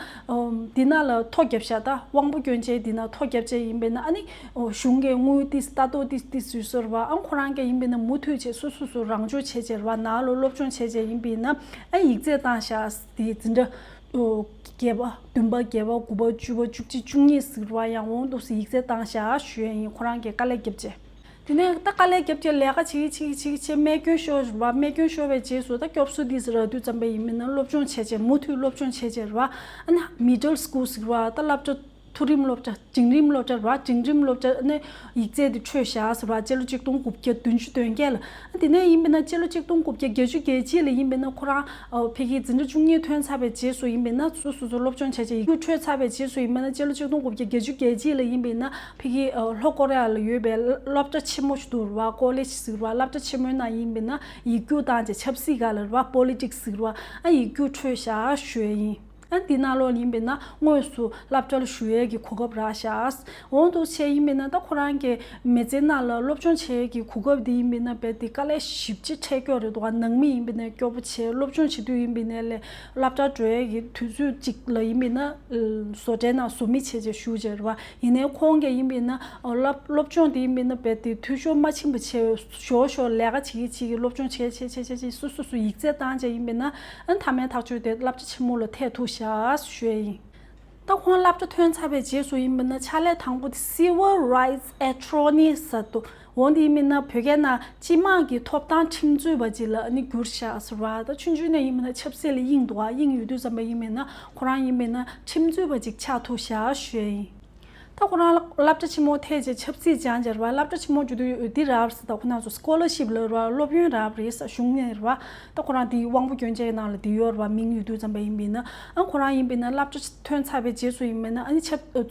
འདི་ནང་ལ་ཐོ་བརྒྱབ་ཤག་ད་དབང་པོ་སྐྱོན་ཅན་འདི་ནང་ཐོ་བརྒྱབ་བྱས་ཡིན་པས་ན་ཨ་ནི། ཨོ་གཞུང་གི་དངུལ་ཏིས་ལྟ་རྟོག་ཏིས་ཏིས་ཞུས་ཟེར་བ། ཨང་ཁོ་རང་གིས་ཡིན་པས་ན་མུ་མཐུད་བྱས་སོ་སོ་སོ་རང་སྦྱོང་བྱས་བྱས་ར་བ། ནང་ལོགས་སློབ་སྦྱོང་བྱས་བྱས་ཡིན་པས་ན་ཨ་ཡིག་ཚད་བཏང་ཤག་དེ་འཛིན་གྲྭ་ བརྒྱད་པ། བདུན་པ། བརྒྱད་པ། དགུ་པ། བཅུ་པ། བཅུ་གཅིག། བཅུ་གཉིས་ཟེར་བ་ཡང་འོང་འདུག་སེ་ཡིག་ཚད་བཏང་བཞག་ཞུ་ཡ་ཡིན། ཁོ་རང་གིས་དཀའ་ལས་བརྒྱབ་བྱས། དེ་ནས་ད་དཀའ་ལས་བརྒྱབ་བྱས་ལས་ཀ་བྱེད་ཀྱི་བྱེད་ཀྱི་བྱེད་ཀྱི་བྱས། རྨས་སྐྱོན་ཤོར་བ། རྨས་སྐྱོན་ཤོར་བའི་རྗེས་སུ་ད་སྐྱོབ་གསོ་འདི་ཟེར་ར་དུས་ཙམ་པ་ཡིན་མིན་ན་སློབ་སྦྱོང་བྱས་བྱས། མུ་མཐུད་སློབ་སྦྱོང་བྱས་བྱས་ར་བ། ཨ་ནི་མི་ཌལ་སི་ཀུལ་ཟེར་བ། ད་སློབ་གྲྭ་མཐོ་རིམ་སློབ་གྲྭ། འབྲིང་རིམ་སློབ་གྲྭ་ར་བ། འབྲིང་རིམ་སློབ་གྲྭ་ནས་ཡིག་ཚད་དེ་འཕྲོད་བཞག་ཟེར་བ། སྤྱི་ལོ་ཆིག་སྟོང་དགུ་བརྒྱ་བདུན་ཅུ་དོན་བརྒྱད་ལ། དེ་ནས་ཡིན་པས་ན་སྤྱི་ལོ་ཆིག་སྟོང་དགུ་བརྒྱ་བརྒྱད་ཅུ་གྱ་གཅིག་ལ་ཡིན་པས་ན་ཁོ་རང་ཨ་ཕ་གིའི་འཛིན་གྲྭ་བཅུ་གཉིས་ཐོན་ཚར་བའི་རྗེས་སུ་ཡིན་པས་ན་སོ་སོ་སོ་སློབ་སྦྱོང་བྱས་བྱས་ཡིག་རྒྱུགས་འཕྲོད་ཚར་བའི་རྗེས་སུ་ཡིན་པས་ན་སྤྱི་ལོ་ཆིག་སྟོང་དགུ་བརྒྱ་བརྒྱད་ཅུ་གྱ་གཅིག་ལ་ཡིན་པས་ན་ཕ་གི་ཨ་ལྷོ་ཀོ་རི་ཡ་ལ་ཡོད་པའི་སློབ་གྲྭ་ཆེན་མོ་ཞིག་འདུག་ར་བ། ཀོ་ལེཇ་ཟེར་བ། སློབ་གྲྭ་ཆེན་མོའི་ནང་ཡིན་པས་ན་ཡིག་རྒྱུགས་བཏང་བྱས་ཆབ་སྲིད་སྒང་ལ་ར་བ། པོ་ལི་ཊིག་སི་ཟེར་བ། ཨ་ཡིག་རྒྱུགས་འཕྲོད་བཞག་ཞུ་ཡ་ཡིན། ཨ་འདི་ནང་ལོགས་ཡིན་པས་ན་དངོས་སུ་སློབ་གྲྭ་ལ་ཞུགས་ཡས་ཀྱི་གོ་སྐབས་རག་ཤག་འོང་འདུག་བྱས་ཡིན་པས་ན་ད་ཁོ་རང་གི་མི་ཚེ་ནང་ལ་སློབ་སྦྱོང་བྱེད་ཡས་ཀྱི་གོ་སྐབས་འདི་ཡིན་པས་ན་རྦད་དེ་དཀའ་ལས་ཞེ་པོ་ཅིག་འཕྲད་ཀྱོག་རེད་འདུག་ག་ནང་མི་ཡིན་པས་ན་སྐྱོ་པོ་བྱས། སློབ་སྦྱོང་བྱེད་དུས་ཡིན་པས་ན་ལས་སློབ་གྲྭ་འགྲོ་ཡས་ཀྱི་དུས་ཚོད་ཅིག་ལ་ཡིན་པས་ན་བཟོ་གྲྭའི་ནང་བཟོ་མི་བྱས་བྱས་ཞུགས་བྱས་རེད་བ། ཡིན་ནའི་ཁོང་གིས་ཡིན་པས་ན་སློབ་སློབ་སྦྱོང་འདི་ཡིན་པས་ན་རྦད་དེ་འཐུས་ཤོར་མ་ཕྱིན་པ་བྱས། ཞོར་ཞོར་ལས་ཀ་བྱེད་ཀྱི་བྱེད་ཀྱི་སློབ་སྦྱོང་བྱས་བྱས་བྱས་བྱས་བྱས་སོ་སོ་སོ་ཡིག་ཚད་བཏང་བྱས་ཡིན་པས་ན་ཨ་མཐའ་མའི་ཐག་གཅོད་དེ་སློབ་གྲྭ་ཆེན་མོ་ལ་ཐད་ཐུབ་ཤག་ཞུ་ཡ་ཡིན། ད་ཁོང་སློབ་གྲྭ་ཐོན་ཚར་བའི་རྗེས་སུ་ཡིན་པས་ན་ཕྱག་ལས་དང་པོ་དེ་Civil Rights Attorney ཟེར་འདུག་འོ་འདི་ཡིན་པས་ན་བོད་སྐད་ནང་སྤྱི་དམངས་ཀྱི་ཐོབ་ཐང་ཁྲིམས་རྩོད་པ་ཅིག་ལ་ཨ་ནི་གྱུར་ཤག་ཟེར་བ། ད་ཆུང་ཆུང་ནས་ཡིན་པས་ན་ཆབ་སྲིད་ལ་དབྱིངས་འདུག་ག་དབྱིངས་ཡོད་དུས་ཙམ་པ་ཡིན་པས་ན་ཁོ་རང་ཡིན་པས་ན་ཁྲིམས་རྩོད་པ་ཅིག་ཆགས་ཐུབ་ཤག་ཞུ་ཡ་ཡིན། ད་ཁོ་རང་སློབ་གྲྭ་ཆེན་མོ་ཐད་བྱས་ཆབ་སྲིད་སྦྱངས་བྱས་རེད་བ། སློབ་གྲྭ་ཆེན་མོ་བརྒྱུད་དུ་འདི་རག་པ་རེད་ཟེར། ད་ཁོ་རང་ཚོ་སི་ཀོ་ལར་ཤིབ་ལབ་རེད་བ། སློབ་ཡོན་རག་པ་རེད་ཟེར། གཞུང་ནས་རེད་བ། ད་ཁོ་རང་དེ་དབང་པོ་སྐྱོན་ཅན་ནང་ལ་དེ་ཡོད་རེད་བ། མིང་ཡོད་དུས་ཙམ་པ་ཡིན་པས་ན། ཨ་ཁོ་རང་ཡིན་པས་ན་སློབ་གྲྭ་ཐོན་ཚར་བའི་རྗེས་སུ་ཡིན་པས་ན་ཨ་ནི་ཆབ་ཨ་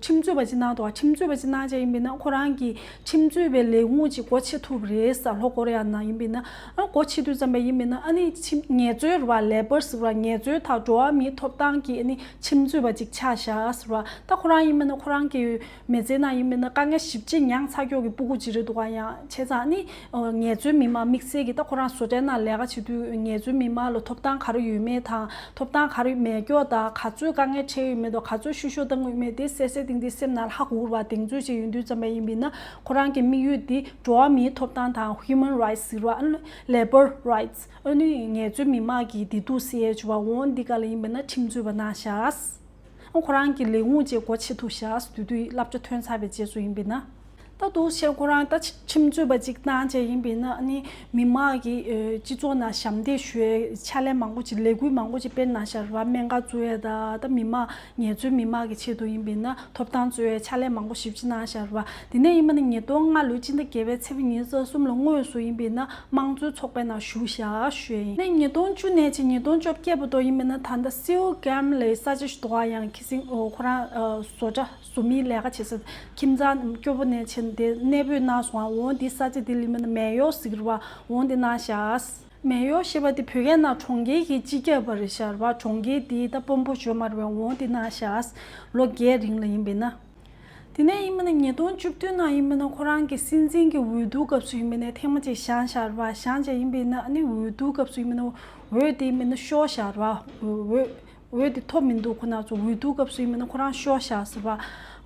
ཁྲིམས་རྩོད་པ་ཅིག་གནང་འདུག་ག་ཁྲིམས་རྩོད་པ་ཅིག་གནང་བྱས་ཡིན་པས་ན་ཁོ་རང་གིས་ཁྲིམས་རྩོད་པའི་ལས་ཁུངས་ཅིག་སྒོ་ཕྱེ་ཐུབ་པ་རེད་ཟེར། ལྷོ་ཀོ་རི་ཡ་ནང་ཡིན་པས་ན། ཨ་སྒོ་ཕྱེ་དུས་ཙམ་པ་ཡིན་པས་ན་ཨ་ནི་ཁྲིམས་ངལ་རྩོལ་རེད་བ། ལེ་པར་ཟེར་བ། ངལ་རྩོལ་དང་འགྲོ་བ་མིའི་ཐོབ་ཐང་གི་ཨ་ནི་ཁྲིམས་རྩོད་པ་ཅིག་ཆགས་ཤག་ཟེར་བ། ད་ཁོ་རང་ཡིན་པས་ན་ཁོ་རང་གི་མི་ཚེ་ནང་ཡིན་པས་ན་དཀའ་ངལ་ཞེ་པོ་ཅིག་མྱངས་ཚར་ཀྱོག་གི་སྤུ་གུ་ཅིག་རེད་འདུག་ག་ཡང་བྱས་ཙང་ཨ་ནི་ངལ་རྩོལ་མི་མང་དམིགས་བསལ་གྱི་ད་ཁོ་རང་བཟོ་གྲྭའི་ནང་ལས་ཀ་བྱེད་དུས་ངལ་རྩོལ་མི་མང་ལ་ཐོབ་ཐང་ག་རེ་ཡོད་མེད་དང་། ཐོབ་ཐང་ག་རེ་མེད་ཀྱོག་དང་། ག་ཚོད་དཀའ་ངལ་འཕྲད་ཡོད་མེད་དང་། ག་ཚོད་བཤུ་གཞོག་བཏང་གི་ཡོད་མེད་དེ་གསལ་གསལ་ཏིང་ཏིང་སེམས་ནང་ལ་ཧ་གོ་བ་གདེང་ཚོད་ཅིག་ཡོང་དུས་ཙམ་པ་ཡིན་པས་ན་ཁོ་རང་གི་དམིགས་ཡུལ་དེ་འགྲོ་བ་མིའི་ཐོབ་ཐང་དང་། Human Rights ཟེར་བ། ཨ་ནི་Labor Rights། ཨ་ནི་ངལ་རྩོལ་མི་མང་གི་བདེ་སྡུག་སེལ་ཡས་བྱ་བ། འོ་འདི་ག་ལ་ཡིན་པས་ན་ཁྲིམས་རྩོད་པ་གནང་ཤག་ཨ་ཁོ་རང་གི་ལས་ཁུངས་ཅིག་སྒོ་ཕྱེ་ཐུབ་ཤག་དེ་དུས་སློབ་གྲྭ་ཐོན་ཚར་བའི་རྗེས་སུ་ཡིན་པས་ན། ད་འདུག་བྱས་ཁོ་རང་ད་ཁྲིམས་རྩོད་པ་ཅིག་གནང་བྱས་ཡིན་པས་ན་ཨ་ནི་མི་མང་གི་ཨ་སྤྱི་ཚོགས་ནང་ཞབས་འདེགས་ཞུ་ཡས་ཕྱག་ལས་མང་པོ་ཅིག་ལས་འགུལ་མང་པོ་ཅིག་སྤེལ་གནང་ཤག་རེད་བ། སྨན་ཁང་བཙུགས་ཡས་དང་། ད་མི་མང་ངལ་རྩོལ་མི་མང་གི་ཆེད་དུ་ཡིན་པས་ན་ཐོབ་ཐང་རྩོད་ཡས་ཕྱག་ལས་མང་པོ་ཞེ་པོ་ཅིག་གནང་ཤག་རེད་བ། དེ་ནས་ཡིན་པས་ན་ཉིས་སྟོང་ལྔ་ལོའི་སྤྱི་ཟླ་བརྒྱད་པའི་ཚེས་པ་ཉི་ཤུ་རྩ་གསུམ་ལ་དངོས་སུ་ཡིན་པས་ན་དམངས་གཙོའི་ཚོགས་པའི་ནང་ཞུགས་ཤག་ཞུ་ཡ་ཡིན། ནས་ཉིས་སྟོང་བཅུ་ནས་བྱས་ཉིས་སྟོང་བཅོ་བརྒྱད་བར་དུ་ཡིན་པས་ན་ད་ལྟ་སེའུ་ཀེམ་ལབ་ས་ཆ་ཞིག་འདུག་ག་ཡང་ཁི་སིང་ཨོ་ཁོ་རང་ཨ་བཟོ་གྲྭ་བཟོ་མིའི་ལས་ཀ་བྱེད་ས། ཁྱིམ་ཚང་སྐྱོ་པོ་ནས་བྱས་དེ་གནས་སྤོས་གནང་སོང་། འོ་འདི་ས་ཆ་འདི་ལ་ཡིན་པས་ན་མེ་ཡོ་ཟེར་གི་རེད་བ། འོ་འདི་གནང་ཤག་མེ་ཡོ་ཞེས་པ་འདི་བོད་སྐད་ནང་གྲོང་ཁྱེར་གྱི་སྤྱི་ཁྱབ་པ་རེད་ཤག་རེད་བ། གྲོང་ཁྱེར་འདི་ད་དཔོན་པོ་ཞོ་མ་རེད་བས། འོ་འདི་གནང་ཤག་ལོ་བརྒྱད་རིང་ལ་ཡིན་པས་ན། དེ་ནས་ཡིན་པས་ན་ཉིས་སྟོང་བཅུ་བདུན་ནང་ཡིན་པས་ན་ཁོ་རང་གི་སྲིད་འཛིན་གྱི་འོས་བསྡུ་སྐབས་སུ་ཡིན་པས་ན་ཐེངས་མ་གཅིག་བཞེངས་ཤག་རེད་བ། བཞེངས་བྱས་ཡིན་པས་ན་ཨ་ནི་འོས་བསྡུ་སྐབས་སུ་ཡིན་པས་ན་འོས་དེ་ཡིན་པས་ན་ཤོར་ཤག་རེད་བ། འོས་འོས་དེ་ཐོབ་མི་འདུག་ཁོ་རང་ཚོ་འོས་བསྡུ་སྐབས་སུ་ཡིན་པས་ན་ཁོ་རང་ཤོར་ཤག་ཟེར་བ།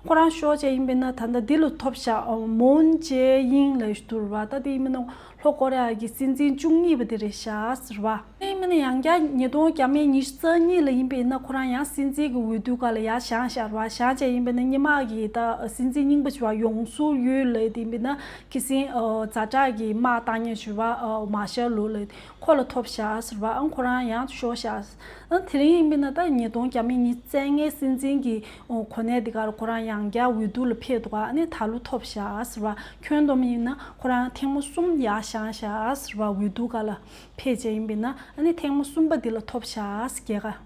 ཁོ་རང་ཤོར་བྱས་ཡིན་པས་ན་ད་ལྟ་འདི་ལ་ཐོབ་ཤག་མུན་ཇེ་ཨིན་ལབ་ཞིག་འདུག་རེད་བ། ད་དེ་ཡིན་པས་ན་ལྷོ་ཀོ་རི་ཡ་གི་སྲིད་འཛིན་བཅུ་གཉིས་པ་དེ་རེད་ཤག་ཟེར་བ། དེ་ཡིན་པས་ན་ཡང་བསྐྱར་ཉིས་སྟོང་བརྒྱ་མེད་ཉི་ཤུ་རྩ་གཉིས་ལ་ཡིན་པས་ན་ཁོ་རང་ཡང་སྲིད་འཛིན་གྱི་འོས་བསྡུ་སྒང་ལ་ཡར་བཞེངས་ཤག་རེད་བ། བཞེངས་བྱས་ཡིན་པས་ན་སྔོན་མ་གི་ད་སྲིད་འཛིན་རྙིང་པ་ཞིག་བ་ཡོང་སུར་ཡུལ་ལབ་དེ་ཡིན་པས་ན་ཁི་སིང་ཛ་དྲག་གི་དམག་བཏང་མཁན་ཞིག་བ་མར་ཤལ་ལོ་ལབ་ཁོ་ལ་ཐོབ་ཤག་ཟེར་བ། ཨང་ཁོ་རང་ཡང་ཤོར་ཤག་ཨ་དེ་རིང་ཡིན་པས་ན་ད་ཉིས་སྟོང་བརྒྱ་མེད་ཉི་ཤུ་རྩ་ལྔའི་སྲིད་འཛིན་གྱི་གོ་གནས་འདི་གར་ཁོ་རང་ཡང་བསྐྱར་འོས་བསྡུ་ལ་ཕེབས་འདུག་ཨ་ནི་ད་ལོ་ཐོབ་ཤག་ཟེར་བ། ཁྱོན་བསྡོམས་ཡིན་ན་ཁོ་རང་ཐེངས་མ་གསུམ་ཡར་བཞེངས་ཤག་ཟེར་བ། འོས་བསྡུ་སྒང་ལ་ཕེབས་བྱས་ཡིན་པས་ན་ཨ་ནི་ཐེངས་མ་གསུམ་པ་འདི་ལ་ཐོབ་ཤག་ཟེར་སྐྱེས་ཀ་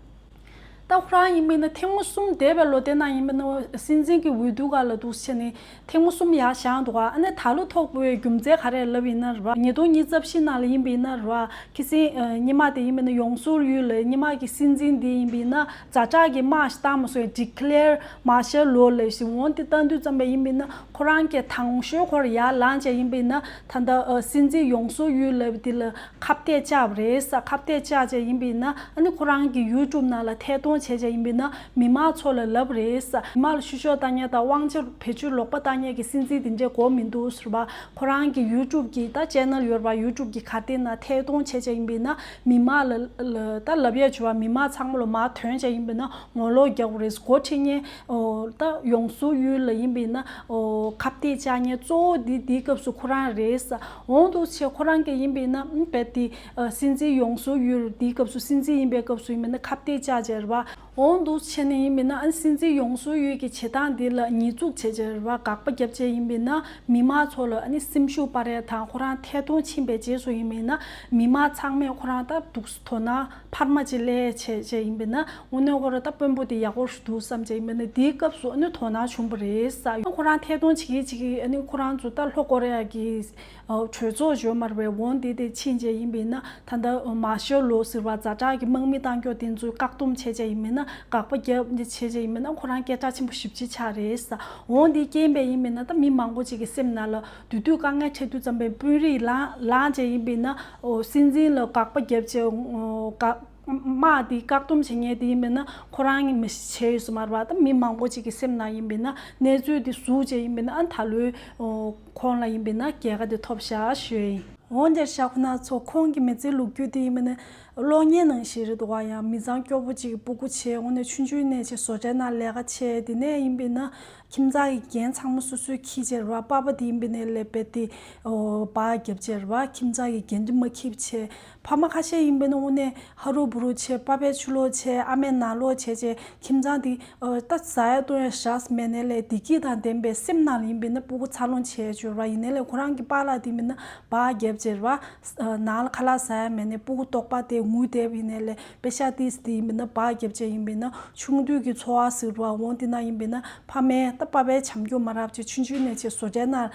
ད་ཁོ་རང་ཡིན་པས་ན་ཐེངས་མ་གསུམ་འདས་པའི་ལོ་དེ་ནང་ཡིན་པས་ན་སྲིད་འཛིན་གྱི་འོས་བསྡུ་སྒང་ལ་འདུག་བྱས་ནས་ཐེངས་མ་གསུམ་ཡར་བཞེངས་འདུག་ཨ་ནི་ད་ལོ་ཐོབ་པའི་རྒྱུ་མཚན་ག་རེ་ལབ་ཡིན་ན་རེད་བ། ཉིས་སྟོང་ཉི་ཤུ་རྩ་བཞི་ནང་ལ་ཡིན་པ་ཡིན་ན་རེད་བ། ཁི་སིང་ཨ་སྔོན་མ་དེ་ཡིན་པས་ན་ཡོང་སུར་ཡུལ་ལ་སྔོན་མ་གི་སྲིད་འཛིན་དེ་ཡིན་པས་ན་ཛ་དྲག་གི་དམག་ཞིག་བཏང་མ་སོང་། Declare Martial Law ལབ་ཞིག་འོང་དེ་བཏང་དུས་ཙམ་པ་ཡིན་པས་ན་ཁོ་རང་གིས་དང་ཤོས་ཁོ་ར་ཡར་ལངས་བྱས་ཡིན་པས་ན་ད་ལྟ་ཨ་སྲིད་འཛིན་ཡོང་སུར་ཡུལ་ལབ་དེ་ལ་ཁ་གཏད་བཅག་པ་རེད་ས། ཁ་གཏད་བཅག་བྱས་ཡིན་པས་ན་ཨ་ནི་ཁོ་རང་གི་YouTube ནང་ལ་ཐད་གཏོང་ བྱས་བྱས་ཡིན་པས་ན་མི་མང་ཚོ་ལ་ལབ་རེད། མི་མང་ལ་བཤུ་གཞོག་བཏང་མཁན་དང་དབང་ཆ་བེད་སྤྱོད་ལོག་པ་བཏང་མཁན་གྱི་སྲིད་འཛིན་དེ་འདྲས་དགོས་མི་འདུག་ཟེར་བ། ཁོ་རང་གི་ཡུ་ཊུབ་གི་ད་ཅེ་ནལ་ཡོད་རེད་པ། ཡུ་ཊུབ་གི་ག་དེ་ན་ཐད་གཏོང་བྱས་བྱས་ཡིན་པས་ན་མི་མང་ལ་ལ་ད་ལབ་ཡ་བྱུང་བ། མི་མང་ཚང་མ་ལ་མར་ཐོན་བྱས་ཡིན་པས་ན་ངོ་ལོག་རྒྱག་དགོས་རེད། འགོ་ཁྲིད་མཁན་ཨོ་ད་ཡོང་སུ་ཡུལ་ལ་ཡིན་པས་ན་ཨོ་ཁ་གཏད་བཅག་མཁན་གཙོ་བོ་འདི་འདིའི་སྐབས་སུ་ཁོ་རང་རེད། འོང་འདུག་བྱས་ཁོ་རང་གིས་ཡིན་པས་ན་ཨ་རྦད་དེ་ཨ་སྲིད་འཛིན་ཡོང་སུ་ཡུལ་འདིའི་སྐབས་སུ་སྲིད་འཛིན་ཡིན་པའི་སྐབས་སུ་ཡིན་པས་ན་ཁ་གཏད་བཅག་བྱས་རེད་པ། འོང་འདུག་བྱས་ནས་ཡིན་པས་ན་ཨ་སྲིད་འཛིན་ཡོང་སུ་ཡུལ་གྱི་བྱེད་སྟངས་འདི་ལ་ཉེས་འཛུགས་བྱས་བྱས་རེད་པ། དགག་པ་བརྒྱབ་བྱས་ཡིན་པས་ན་མི་མང་ཚོ་ལ་ཨ་ནི་སེམས་ཤུགས་སྤར་ཡ་དང་ཁོ་རང་ཐད་གཏོང་ཕྱིན་པའི་རྗེས་སུ་ཡིན་པས་ན་མི་མང་ཚང་མས་ཁོ་རང་ད་འདུག་དོ་སྣང་འཕར་མ་ཅིག་སླེབས་བྱས་བྱས་ཡིན་པས་ན་དངོས་གནས་ཁོ་རང་ད་དཔོན་པོ་དེ་ཡག་པོ་ཞིག་འདུག་བསམ་བྱས་ཡིན་པས་ན་དེའི་སྐབས་སུ་ཨ་ནི་དོ་སྣང་བྱུང་བ་རེད་ས། ཁོ་རང་ཐད་གཏོང་བྱེད་ཀྱི་བྱེད་ཀྱི་ཨ་ནི་ཁོ་རང་ཚོ་ད་ལྷོ་ཀོ་རི་ཡ་གི་ཨ་གྲོས་ཚོགས་ཡོད་མ་རེད་པས། འོང་དེ་དེ་ཕྱིན་བྱས་ཡིན་པས་ན་ད་ལྟ་མར་ཤལ་ལོ་ཟེར་བ་ཛ་དྲག་གི་དམག་མི་བཏང་རྒྱུ་དེ་ཚོ་བཀག་སྡོམ་བྱས་བྱས་ཡིན་པས་ན་དགག་པ་བརྒྱབ་བྱས་བྱས་ཡིན་པས་ན་ཁོ་རང་སྐད་གྲགས་ཆེན་པོ་ཞེ་པོ་ཅིག་ཆགས་རེད་ས། འོང་དེའི་རྐྱེན་པས་ཡིན་པས་ན་ད་མི་མང་པོ་ཅིག་གི་སེམས་ནང་ལ་དེ་དུས་དཀའ་ངལ་འཕྲད་དུས་ཙམ་པའི་དཔོན་རིགས་ལངས་ལངས་བྱས་ཡིན་པས་ན་ཨོ་སྲིད་འཛིན་ལ་དགག་པ་བརྒྱབ་བྱས་ཨོ་དགག་དམག་འདི་བཀག་སྡོམ་བྱེད་མཁན་དེ་ཡིན་པས་ན་ཁོ་རང་གིས་མི་ཤེས་བྱས་ཡོད་ས་མ་རེད་པ། ད་མི་མང་པོ་ཅིག་གི་སེམས་ནང་ཡིན་པས་ན་གནས་ཚུལ་འདི་ཟུག་བྱས་ཡིན་པས་ན་ཨ་ད་ལོའི་ཨོ་ཁོང་ལ་ཡིན་པས་ན་རྒྱལ་ཁ་དེ་ཐོབ་ཤག་ཞུ་ཡ་ཡིན། འོན་ཀྱང་ཤག་ཁོ་ན་ཚོ་ཁོང་གི་མི་ཚེའི་ལོ་རྒྱུས་དེ་ཡིན་པས་ན་གློག་བརྙན་ནང་བཞིན་རེད་འདུག་ག་ཡང་མི་ཚང་སྐྱོ་པོ་ཅིག་གི་སྤུ་གུ་བྱས་དངོས་གནས་ཆུང་ཆུང་ནས་བྱས་བཟོ་གྲྭའི་ནང་ལས་ཀ་བྱས། དེ་ནས་ཡིན་པས་ན་ཁྱིམ་ཚང་གི་འགན་ཚང་མ་སོ་སོས་འཁྱེར་བྱས་རེད་པ། པ་ཕ་དེ་ཡིན་པས་ན་ལས་རྦད་དེ་ཨོ་སྦག་བརྒྱབ་བྱས་རེད་པ། ཁྱིམ་ཚང་གི་འགན་འཁྲི་མ་འཁྱེར་བྱས། ཕ་མ་ཁ་ཤས་ཡིན་པས་ན་དངོས་གནས་ཧ་རུ་བུ་རུ་བྱས། པ་ཕས་ཕྱི་ལོགས་བྱས། ཨ་མས་ནང་ལོགས་བྱས་བྱས་ཁྱིམ་ཚང་དེ་ཨོ་ད་ཟ་ཡ་བཏུང་ཡ་ཞག་མེད་ནས་ལས་བདེ་སྐྱིད་དང་ལྡན་པའི་སེམས་ནང་ལ་ཡིན་པས་ན་སྤུ་གུ་འཚར་ལོངས་བྱས་བྱས་རེད་པ། ཡིན་ནའི་ལས་ཁོ་རང་གི་པཱ་ལགས་དེ་ཡིན་པས་ན་སྦག་བརྒྱབ་བྱས་རེད་པ། ནང་ལ་ཁ་ལག་ཟ་ཡ་མེད་ནས་སྤུ་གུ་ལྟོགས་པ་དེ་ངུ་བསྡད་པ་ཡིན་ནའི་ལས་པེ་ཤག་ཏིས་དེ་ཡིན་པས་ན་སྦག་བརྒྱབ་བྱས་ཡིན་པས་ན་ཆུང་དུས་ཀྱི་འཚོ་བ་ཟེར་བ་འོང་དེ་ན་ཡིན་པས་ན་ཕ་མས་ད་པ་ཕའི་བྱམས་སྐྱོང་མ་རག་བྱས་ཆུང་ཆུང་ནས་བྱས་བཟོ་གྲྭའི་ནང་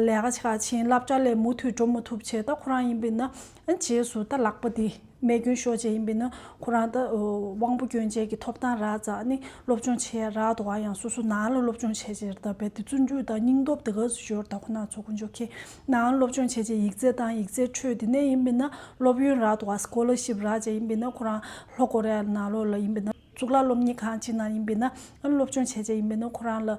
ལས་ཀ་བྱེད་ག་ཕྱིན། སློབ་གྲྭ་ལ་མུ་མཐུད་འགྲོ་མ་ཐུབ་བྱས། ད་ཁོ་རང་ཡིན་པས་ན་རྗེས་སུ་ད་ལག་པ་དེ་རྨས་སྐྱོན་ཤོར་བྱས་ཡིན་པས་ན་ཁོ་རང་ད་དབང་པོ་སྐྱོན་ཅན་གྱི་ཐོབ་ཐང་རག་ཙང་ཨ་ནི་སློབ་སྦྱོང་བྱེད་ཡ་རག་འདུག་ག་ཡང་སོ་སོ་ནང་ལ་སློབ་སྦྱོང་བྱས་བྱས་ད་རྦད་དེ་བརྩོན་འགྲུས་དང་སྙིང་སྟོབས་དེ་ག་ཚོད་ཤོར། ད་ཁོ་ན་ཚོ་དཀོན་མཆོག་མཁྱེན། ནང་ལ་སློབ་སྦྱོང་བྱས་བྱས་ཡིག་ཚད་དང་ཡིག་ཚད་འཕྲོད། དེ་ནས་ཡིན་པས་ན་སློབ་ཡོན་རག་འདུག་ག་སི་ཀོ་ལར་ཤིབ་རག་བྱས་ཡིན་པས་ན་ཁོ་རང་ལྷོ་ཀོ་རི་ཡ་ནང་ལོགས་ལ་ཡིན་པས་ན་གཙུག་ལག་སློབ་གཉེར་ཁང་ཅིག་ནང་ཡིན་པས་ན་ཨ་ནི་སློབ་སྦྱོང་བྱས་བྱས་ཡིན་པས་ན་ཁོ་རང་ལ་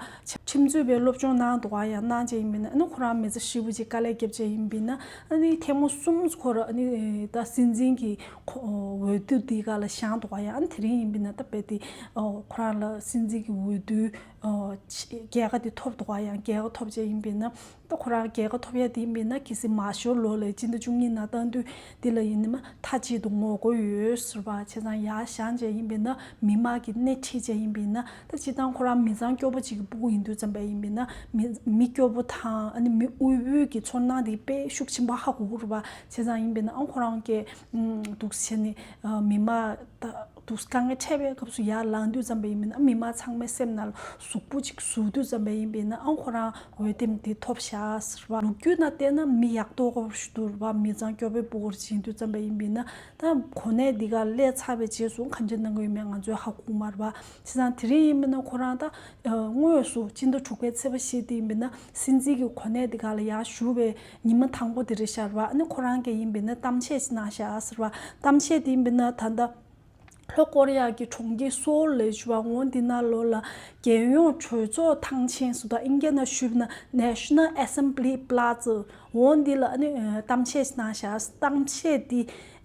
ཁྲིམས་རྩོད་པའི་སློབ་སྦྱོང་གནང་འདུག་ག་ཡང་གནང་བྱས་ཡིན་པས་ན་ཨ་ནི་ཁོ་རང་མི་ཚེ་ཧྲིལ་པོ་ཅིག་དཀའ་ལས་བརྒྱབ་བྱས་ཡིན་པས་ན་ཨ་ནི་ཐེངས་མ་གསུམ་སྐོར་ཨ་ནི་ད་སྲིད་འཛིན་གྱི་འོས་བསྡུ་འདི་ག་ལ་བཞེངས་འདུག་ག་ཡང་ཨ་ནི་དེ་རིང་ཡིན་པས་ན་ད་རྦད་དེ་ཁོ་རང་ལ་སྲིད་འཛིན་གྱི་འོས་བསྡུའི་རྒྱལ་ཁ་དེ་ཐོབ་འདུག་ག་ཡང་རྒྱལ་ཁ་ཐོབ་བྱས་ཡིན་པས་ན། ད་ཁོ་རང་རྒྱལ་ཁ་ཐོབ་ཡ་དེ་ཡིན་པས་ན་གལ་སྲིད་མར་ཤལ་ལོ་ལ་སྤྱི་ཟླ་བཅུ་གཉིས་ནང་གཏང་དུས་འདི་ལ་ཡིན་ན་མཐའ་གཅིག་ཏུ་ངོ་རྒོལ་ཡོད་ཟེར་བ་བྱས་ཙང་ཡར་བཞེངས་བྱས་ཡིན་པས་ན་མི་དམངས་ཀྱིས་སྣེ་ཁྲིད་བྱས་ཡིན་པས་ན་ད་སྤྱིར་བཏང་ཁོ་རང་མི་ཚང་སྐྱོ་པོ་ཅིག་གི་སྤུ་གུ་ཡིན་དུས་ཙམ་པ་ཡིན་པས་ན་མི་མི་སྐྱོ་པོ་དང་ཨ་ནི་མི་དབུལ་པོའི་གི་ཚོར་སྣང་དེ་དཔེ་ཤུགས་ཆེན་པོ་ཧ་གོ་གི་རེད་བ། བྱས་ཙང་ཡིན་པས་ན་ཨང་ཁོ་རང་གི་འདུག་བྱས་ནས་མི་དམངས་ད། དུས་དཀའ་ངལ་འཕྲད་པའི་སྐབས་སུ་ཡར་ལངས་དུས་ཙམ་པ་ཡིན་པས་ན་མི་མང་ཚང་མའི་སེམས་ནང་ལ་གཟུགས་པོ་ཅིག་ཟུག་དུས་ཙམ་པ་ཡིན་པས་ན་ཨང་ཁོ་རང་འོས་འདེམས་དེ་ཐོབ་ཤག་ཟེར་བ། ལོ་རྒྱུས་ནང་བལྟས་ན་མི་ཡག་ཏོག་ཏོ་ཞིག་འདུག་བ། མི་ཚང་སྐྱོ་པོའི་སྤུ་གུར་ཕྱིན་དུས་ཙམ་པ་ཡིན་པས་ན་ད་གོ་གནས་འདི་ག་སླེབས་ཚར་བའི་རྗེས་སུ་གང་ཅི་གནང་གི་ཡོད་མེད་ང་ཚོས་ཧ་གོ་མ་རེད་བ། བྱས་ཙང་དེ་རིང་ཡིན་པས་ན་ཁོ་རང་ད་དངོས་སུ་སྤྱི་ཟླ་དྲུག་པའི་ཚེས་པ་བཞི་དེ་ཡིན་པས་ན་སྲིད་འཛིན་གྱི་གོ་གནས་འདི་ག་ལ་ཡར་ཞུ་བའི་ཉི་མ་དང་པོ་དེ་རེད་ཤག་བ། ཨ་ནི་ཁོ་རང་གིས་ཡིན་པས་ན་གཏམ་བཤད་ཅིག་གནང་ཤག་ཟེར་བ། གཏམ་བཤད་དེ་ཡིན་པས་ན་ད་ལྟ། ལྷོ་ཀོ་རི་ཡ་གི་གྲོང་ཁྱེར་སོའུལ་ལ་ཞུ་བ་འོང་འདི་ན་ལོ་ལ་རྒྱལ་ཡོངས་གྲོས་ཚོགས་ཐང་ཆེན་སུ་དང་ཨིན་སྐད་ནང་ཞུས་ན་National Assembly Plaza འོང་འདི་ལ་ཨ་ནི་གཏམ་བཤད་གནང་ཤག་གཏམ་བཤད་འདི་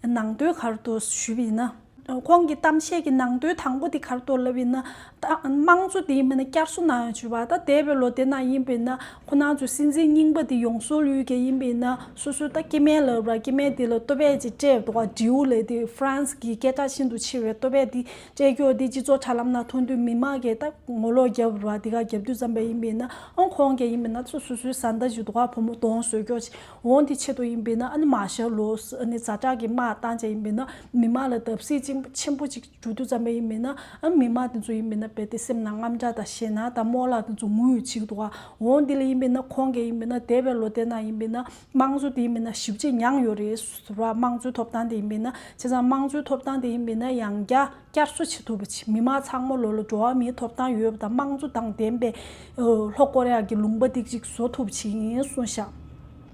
ནང་དོན་ག་རེ་འདུག་ཞུས་པ་ཡིན་ན། ཁོང་གི་གཏམ་བཤད་ཀྱི་ནང་དོན་དང་པོ་འདི་ག་རེ་འདུག་ལབ་ཡིན་ན། ད་དམངས་གཙོ་འདི་ཡིན་པས་ན་བསྐྱར་གསོ་གནང་ཡོང་བྱུང་བ། ད་འདས་པའི་ལོ་དེ་ནང་ཡིན་པས་ན། ཁོ་རང་ཚོ་སྲིད་འཛིན་རྙིང་པ་དེ་ཡོང་སོལ་ཡུལ་གྱི་ཡིན་པས་ན་སོ་སོའི་ད་སྐྱེ་དམན་ལབ་ར་སྐྱེ་དམན་དེ་ལ་ལྟོ་ཕད་ཅིག་སྤྲད་འདུག་ག་ཌིའུ་ལབ་དེ་ཧྥ་རན་སི་གི་སྐད་གྲགས་ཤིན་ཏུ་ཆེ་བའི་ལྟོ་ཕད་དེ་སྤྲད་རྒྱུ་དེ་སྤྱི་ཚོགས་དྲ་ལམ་ནང་མཐོང་དུས་མི་མང་གིས་ད་ངོ་ལོག་རྒྱབ་ར་དེ་ག་རྒྱབ་དུས་ཙམ་པ་ཡིན་པས་ན་ཨང་ཁོང་གིས་ཡིན་པས་ན་ཚོ་སོ་སོའི་བཟའ་ཟླ་ཅིག་འདུག་ག་བུ་མོ་གདོང་བཟོ་རྒྱུ་ཅིག་འོང་དེ་ཆེད་དུ་ཡིན་པས་ན་ཨ་ནི་མར་ཤལ་ལོ་ཨ་ནི་ཛ་དྲག་གི་དམག་བཏང་བྱས་ཡིན་པས་ན་མི་མང་ལ་བརྡབ་གསིག་ཅིག་ཆེན་པོ་ཅིག་འགྲོ་དུས་ཙམ་པ་ཡིན་པས་ན་ཨ་མི་མང་དེ་ཚོ་ཡིན་པས་ན་རྦད་དེ་སེམས་ནང་དངངས་སྐྲག་དང་ཞེད་སྣང་དང་རྨོ་ལགས་དེ་ཚོ་ངུ་ཡོད་ཅིག་འདུག་ག་འོང་འདི་ལ་ཡིན་པས་ན་ཁོང་གིས་ཡིན་པས་ན་འདས་པའི་ལོ་དེ་ནང་ཡིན་པས་ན་དམངས་གཙོ་དེ་ཡིན་པས་ན་ཞིབ་ཅིག་མྱངས་ཡོད་རེད་ཟེར་བ། དམངས་གཙོའི་ཐོབ་ཐང་དེ་ཡིན་པས་ན་བྱས་ཙང་དམངས་གཙོའི་ཐོབ་ཐང་དེ་ཡིན་པས་ན་ཡང་བསྐྱར་བསྐྱར་གསོ་བྱེད་ཐུབ་པ་ཅིག་མི་མང་ཚང་མ་ལོ་ལ་འགྲོ་བ་མིའི་ཐོབ་ཐང་ཡོད་པ་དང་དམངས་གཙོ་དང་ལྡན་པའི་ལྷོ་ཀོ་རི་ཡ་གི་ལུང་པ་ཏིག་ཅིག་བཟོ་ཐུབ་ཅིག་ཡིན་གསུངས་ཤག་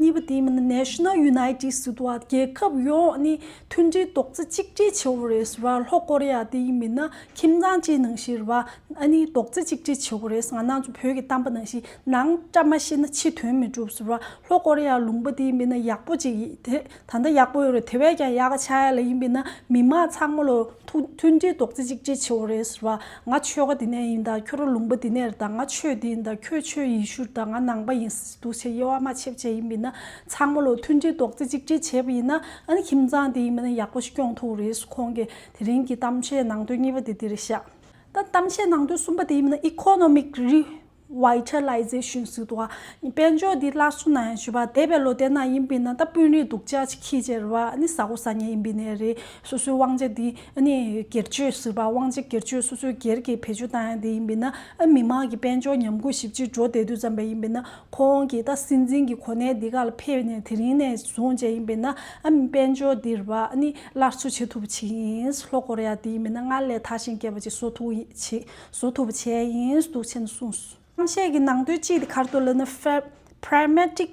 གཉིས་པ་དེ་ཡིན་ན་National Unity ཟེར་འདུག་བ། རྒྱལ་ཁབ་ཡོངས་ནི་མཐུན་སྒྲིལ་རྡོག་རྩ་གཅིག་སྒྲིལ་བྱེད་དགོས་རེད་ཟེར་བ། ལྷོ་ཀོ་རི་ཡ་དེ་ཡིན་ན་ཁྱིམ་ཚང་གཅིག་ནང་བཞིན་རེད་བ། ཨ་ནི་རྡོག་རྩ་གཅིག་སྒྲིལ་བྱེད་དགོས་རེད། ང་རང་ཚོ་བོད་ཀྱི་གཏམ་དཔེ་ནང་བཞིན་ནང་བཀྲ་མ་ཤིས་ན་ཕྱི་དོན་མི་འགྲུབ་ཟེར་བ། ལྷོ་ཀོ་རི་ཡ་ལུང་པ་དེ་ཡིན་ན་ཡག་པོ་ཅིག་དེ། ད་ལྟ་ཡག་པོ་ཡོད་རེད། དེ་བས་ཀྱང་ཡག་ག་ཆགས་ཡ་ལ་ཡིན་པས་ན་མི་མང་ཚང་མ་ལོ་མཐུན་མཐུན་སྒྲིལ་རྡོག་རྩ་གཅིག་སྒྲིལ་བྱེད་དགོས་རེད་ཟེར་བ། ང་ཆོལ་ཁ་འདི་ནས་ཡིན་ད། ཁྱོད་རང་ལུང་པ་འདི་ནས་རེད་ད། ང་ཆོས་འདི་ཡིན་ད། ཁྱོད་ཆོས་ཡེ་ཤུ་རེད་ད། ང་ནང་པ་ཡིན་ཟེར་འདུག་བྱས་དབྱེ་བ་མ་ཕྱེ་བྱས་ཡིན་པས་ན་ཚང་མ་ལོ་མཐུན་སྒྲིལ་རྡོག་རྩ་གཅིག་སྒྲིལ་བྱས་པ་ཡིན་ན་ཨ་ནི་ཁྱིམ་ཚང་འདི་ཡིན་པས་ན་ཡག་པོ་ཞིག་སྐྱོང་ཐུབ་རེད། ཁོང་གིས་དེ་རིང་གི་གཏམ་བཤད་ནང་དོན་གཉིས་པ་དེ་འདི་རེད་ཤག་ད་གཏམ་བཤད་ནང་དོན་གསུམ་པ་དེ་ཡིན་ན་Economic Re- Vitalization ཟེར་འདུག་བ། དཔལ་འབྱོར་འདི་སླར་གསོ་གནང་ཡ་ཞུ་བ། འདས་པའི་ལོ་དེ་ནང་ཡིན་པས་ན་ད་དཔོན་རིགས་སྡུག་ཅག་ཅིག་འཁྱེར་བྱས་རེད་བ། ཨ་ནི་ཟ་གོ་ཟ་མཁན་ཡིན་པས་ན་རེད། སོ་སོའི་དབང་ཆ་འདི་ཨ་ནི་སྒེར་གཅོད་ཟེར་བ། དབང་ཆ་སྒེར་གཅོད་སོ་སོའི་སྒེར་གྱི་བེད་སྤྱོད་བཏང་ཡ་འདི་ཡིན་པས་ན་ཨ་མི་མང་གི་དཔལ་འབྱོར་ཉམས་རྒུད་ཞེ་པོ་ཅིག་འགྲོ་བསྡད་དུས་ཙམ་པ་ཡིན་པས་ན་ཁོང་གིས་ད་སྲིད་འཛིན་གྱི་གོ་གནས་འདི་ག་ལ་ཕེབས་ནས་དེ་རིང་ནས་བཟུང་བྱས་ཡིན་པས་ན་ཨ་དཔལ་འབྱོར་འདི་རེད་བ། ཨ་ནི་སླར་གསོ་བྱེད་ཐུབ་པ་ཅིག་ཡིན། ལྷོ་ཀོ་རི་ཡ་འདི་ཡིན་པས་ན་སྔར་ལས་དར་ཞིང་རྒྱས་པ་ཅིག་བཟོ་ཐུབ་ཡིན་ཅིག་བཟོ་ཐུབ་པ་བྱས་ཡིན་འདུག་ཅེས་གསུངས་སོང་། གཏམ་བཤད་ཀྱི་ནང་དོན་གཅིག་དེ་ག་རེ་འདུག་ལབ་ན། Fra- Pragmatic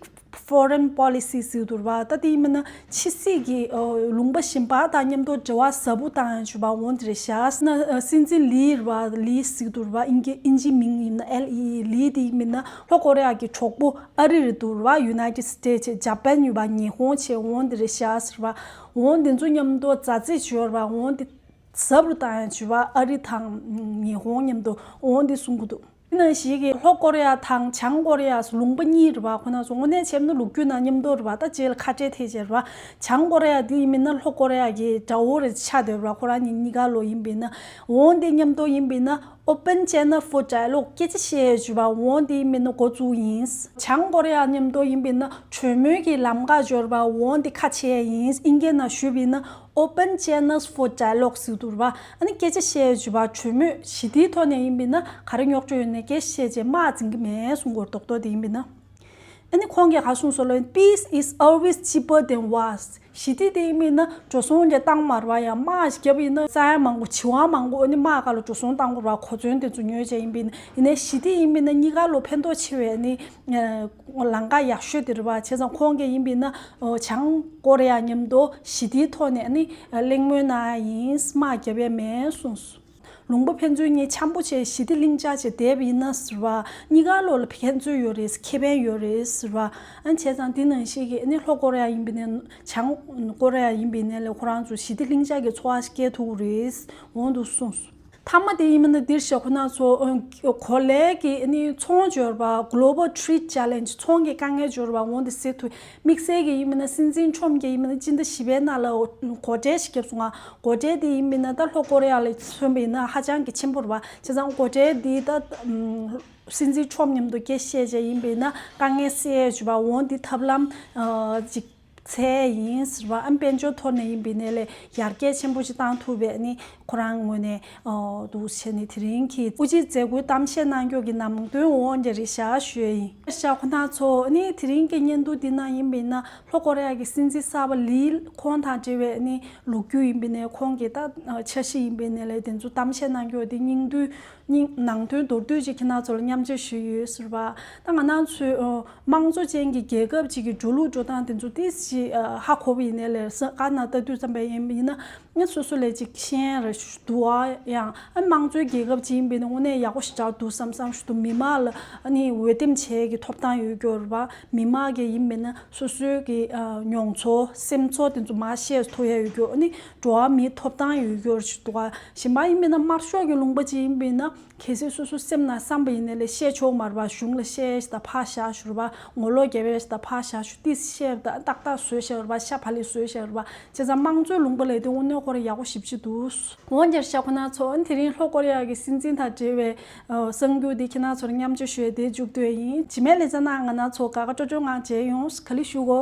Foreign Policy ཟེར་འདུག་བ། ད་དེ་ཡིན་ན་ཕྱི་སྲིད་ཀྱི་ཨ་ལུང་པ་གཞན་པ་དང་མཉམ་དུ་འབྲེལ་བ་ཟབ་པོ་བཏང་ཡ་ཞུ་བ་འོང་དེ་རེད་ཤག་ན་ཨ་སྲིད་འཛིན་ལི་རེད་བ། ལི་ཟེར་འདུག་བ། ཨིན་སྐད་ཨིན་ཇིའི་མིང་ཡིན་ན་ཨེལ་ཨི་ཨི། ལི་དེ་ཡིན་ན་ལྷོ་ཀོ་རི་ཡ་གི་གྲོགས་པོ་ཨ་རི་རེད་འདུག་བ། United States བྱས། ཇ་པན་ཡོད་བ། ཉི་ཧོང་བྱས། འོང་དེ་རེད་ཤག་ཟེར་བ། འོང་དེ་ཚོ་མཉམ་དུ་མཛའ་བརྩེ་ཡོད་རེད་བ། འོང་དེ་ཟབ་རུ་བཏང་ཡ་བྱས་པ། ཨ་རི་དང་ཉི་ཧོང་མཉམ་དུ་འོང་འདི་གསུང་གི་འདུག་དེ་ནང་བཞིན་གྱི་ལྷོ་ཀོ་རི་ཡ་དང་བྱང་ཀོ་རི་ཡ་ལུང་པ་གཉིས་རེད་བ། ཁོ་ན་ཚོ་དངོས་གནས་བྱས་ན་ལོ་རྒྱུས་ནང་མཉམ་དུ་རེད་བ། ད་རྗེས་ལ་ཁ་བྲལ་ཐེབས་བྱས་རེད་བ། བྱང་ཀོ་རི་ཡ་འདི་ཡིན་མིན་ན་ལྷོ་ཀོ་རི་ཡ་གི་དགྲ་བོ་རེད་ཆགས་བསྡད་རེད་བ། ཁོ་རང་གཉིས་གཉིས་ཀ་ལོ་ཡིན་པས་ན་འོང་འདི་མཉམ་དུ་ཡིན་པས་ན་Open Channel for Dialogue སྐད་ཆ་བཤད་བྱས་པ་འོང་འདི་ཡིན་མིན་ན་འགོ་བཙུགས་ཡིན། བྱང་ཀོ་རི་ཡ་མཉམ་དུ་ཡིན་པས་ན་གྲོས་མོལ་གྱི་ལམ་ཁ་འབྱོར་བ་འོང་འདི་ཁ་ཕྱེ་ཡིན། ཨིན་སྐད་ནང་ཞུས་པས་ན། Open Channels for Dialogue ཟེར་འདུག་བ། ཨ་ནི་སྐད་ཆ་བཤད་བྱས་པ་གྲོས་མོལ་ཞི་བདེའི་ཐོག་ནས་ཡིན་པས་ན་ག་རེ་རྙོག་དྲ་ཡོད་ནའི་སྐད་ཆ་བཤད་བྱས་དམག་འཛིང་གི་མེད་གསུང་གི་ཡོད་རེད། རྡོག་རྡོག་དེ་ཡིན་པས་ན། ཨ་ནི་ཁོང་གིས་ག་གསུངས་སོང་ལབ་ན། Peace is always cheaper than wars. ཞི་བདེ་དེ་ཡིན་པས་ན་འགྲོ་སོང་འདྲ་བཏང་མ་རེད་བ། ཡང་དམག་ཞིག་བརྒྱབ་པ་ཡིན་ན་རྩ་ཡ་མང་པོ་བྱེད་དབང་མང་པོ། ཨ་ནི་དམག་སྒང་ལ་འགྲོ་སོང་བཏང་དགོས་རེད་བ། གོ་མཚོན་དེ་ཚོ་ཉོས་བྱས་ཡིན་པས་ན། ཡིན་ནའི་ཞི་བདེ་ཡིན་པས་ན་གཉིས་ཀ་ལོ་ཕན་ཐོགས་ཆེ་བས། ཨ་ནི་ལམ་ཁ་ཡག་ཤོས་དེ་རེད་བ། བྱས་ཙང་ཁོང་གིས་ཡིན་པས་ན་བྱང་ཀོ་རི་ཡ་མཉམ་དུ་ཞི་བདེའི་ཐོག་ནས་ཨ་ནི་གླེང་མོལ་གནང་ཡ་ཡིན། དམག་བརྒྱབ་ཡ་མེད་གསུངས་སོང་། ལུང་པ་ཕན་ཚུན་གཉིས་འཆམ་པོ་བྱས་ཞི་བདེ་ལྷིང་འཇགས་བྱས་བསྡད་པ་ཡིན་ན་ཟེར་བ། གཉིས་ཀ་ལོ་ལ་ཕན་ཚུན་ཡོད་རེད། ཁེ་ཕན་ཡོད་རེད་ཟེར་བ། ཨ་ནི་བྱས་ཙང་དེ་ནང་བཞིན་གྱི་ཨ་ནི་ལྷོ་ཀོ་རི་ཡ་ཡིན་པས་ན་བྱང་ཀོ་རི་ཡ་ཡིན་པས་ན་ལས་ཁོ་རང་ཚོ་ཞི་བདེ་ལྷིང་འཇགས་ཀྱི་འཚོ་བ་ཞིག་སྐྱེལ་ཐུབ་ཀྱི་རེད་འོང་འདུག་གསུངས་སོང་། མཐའ་མ་དེ་ཡིན་མིན་ན་འདིར་བཞག་ཁོ་ན་ཚོ་གོ་ལའི་གི་ཨ་ནི་ཚོང་སྦྱོར་བ། Global Trade Challenge ཚོང་གི་དཀའ་ངལ་སྦྱོར་བ་འོང་དེ་སེལ་ཐུབ། དམིགས་བསལ་གྱི་ཡིན་མིན་ན་སྲིད་འཛིན་ཁྲོམ་གྱི་ཡིན་མིན་ན་སྤྱི་ཟླ་བཞི་པའི་ནང་ལ་སྒོ་ཁྲལ་ཞིག་བརྒྱབ་སོང་ང་། སྒོ་ཁྲལ་དེ་ཡིན་མིན་ན་ད་ལྷོ་ཀོ་རི་ཡ་ལ་མཚོན་པ་ཡིན་ན་ཧ་ཅང་གི་ཆེན་པོ་རེད་བ། བྱས་ཙང་སྒོ་ཁྲལ་དེ་ད་སྲིད་འཛིན་ཁྲོམ་མཉམ་དུ་སྐད་བཤད་བྱས་ཡིན་པས་ན་དཀའ་ངལ་སེལ་བྱས་པ་འོང་དེ་ཐབས་ལམ་ཅིག་འཚོལ་ཡིན་ཟེར་བ། ཨ་དཔལ་འབྱོར་ཐོག་ནས་ཡིན་པའི་ནས་ལས་ཡར་རྒྱས་ཆེན་པོ་ཞིག་བཏང་ཐུབ་པའི་ནི་ཁོ་རང་ངོས་ནས་འདུག་བྱས་ནས་དེ་རིང་གི་དབུ་འབྱེད་མཛད་སྒོའི་གཏམ་བཤད་གནང་རྒྱུ་གི་ནང་དོན་འོ་འདི་རེད་ཤག་ཞུ་ཡ་ཡིན། ཤག་ཁོ་ན་ཚོ་ནི་དེ་རིང་གི་བརྙན་ཐུང་འདི་ནང་ཡིན་པའི་ན་ལྷོ་ཀོ་རི་ཡ་གི་སྲིད་འཛིན་གསར་པ་ལི་ཁོང་དང་འབྲེལ་བའི་ནི་ལོ་རྒྱུས་ཡིན་པའི་ནས་ཁོང་གི་ད་འཆར་གཞི་ཡིན་པའི་ནས་ལས་དེ་ཚོ་གཏམ་བཤད་གནང་རྒྱུ་དེ་སྙིང་བསྡུས། སྙིང་ནང་དོན་མདོར་བསྡུས་ཅིག་ཁྱེད་རང་ཚོ་ལ་མཉམ་སྤྱོད་ཞུས་ཡོད་ཟེར་བ། ད་ང་རང་ཚོའི་ཨ་དམངས་གཙོ་ཅན་གྱི་རྒྱལ་ཁབ་ཅིག་གི་འགྲོ་ལུགས་འགྲོ་སྟངས་དེ་ཚོ་ཏིས་ཅིག་ཨ་ཧ་གོ་བ་ཡིན་ནའི་ལས་ས་བཀའ་གནང་ལྟ་དུས་ཙམ་པ་ཡིན་ཡིན་ན་ང་སོ་སོ་ལས་ཅིག་ཤེས་ཡ་ར་ཞུ་འདུག་ཨ། ཡང་ཨ་དམངས་གཙོའི་རྒྱལ་ཁབ་ཅིག་ཡིན་པའི་ནི་དངོས་གནས་ཡག་པོ་ཞེ་དྲག་འདུག་བསམ་བསམ་ཞུ་འདུག་མི་མང་ལ་ཨ་ནི་འོས་འདེམས་བྱེད་ཀྱི་ཐོབ་ཐང་ཡོད་རྒྱུ་རེད་བ། མི་མང་གི་ཡིན་པའི་ན་སོ་སོའི་གི་ཨ་མྱོང་ཚོར་སེམས་ཚོར་དེ་ཚོ་མར་བཤད་ཐུབ་ཡ་ཡོད་རྒྱུ། ཨ་ནི་འགྲོ་བ་མིའི་ཐོབ་ཐང་ཡོད་རྒྱུ་ཞིག་འདུག་ག་གཞན་པ་ཡིན་པས་ན་དམར་ཤོག་གི་ལུང་པ་ཅིག་ཡིན་པས་ན་གལ་སྲིད་སོ་སོ་སེམས་ནང་བསམ་པ་ཡིན་ནའི་ལས་བཤད་ཆོག་མ་རེད་པ། གཞུང་ལ་བཤད་ཞིག་དང་ཕར་བཞག་ཞུ་རེད་པ། ངོ་ལོག་རྒྱབ་ཡ་ཞིག་དང་ཕར་བཞག་ཞུ། ཏིས་བཤད་པ་དང་ཏག་ཏག་བཟོས་བཞག་རེད་པ། ཤ་བག་ལེབ་བཟོས་བཞག་རེད་པ། བྱས་ཙང་དམངས་གཙོའི་ལུང་པ་ལས་དེ་དངོས་གནས་ཁོ་རང་ཡག་པོ་ཞེ་པོ་ཅིག་འདུག་འོན་ཀྱང་ཤ་ཁོ་ན་ཚོ་དེ་རིང་ལྷོ་ཀོ་རི་ཡ་གི་སྲིད་འཛིན་དང་འབྲེལ་བའི་གསར་འགྱུར་འདི་ཁྱེད་རང་ཚོར་མཉམ་སྤྱོད་ཞུ་ཡ་དེ་མཇུག་བསྡུས་ཡིན། རྗེས་མའི་ལེ་ཚན་ནང་ང་རང་ཚོ་དགའ་དགའ་སྤྲོ་སྤྲོ་ངང་མཇལ་ཡོང་། ག་ལེ་ཞུ་གོ།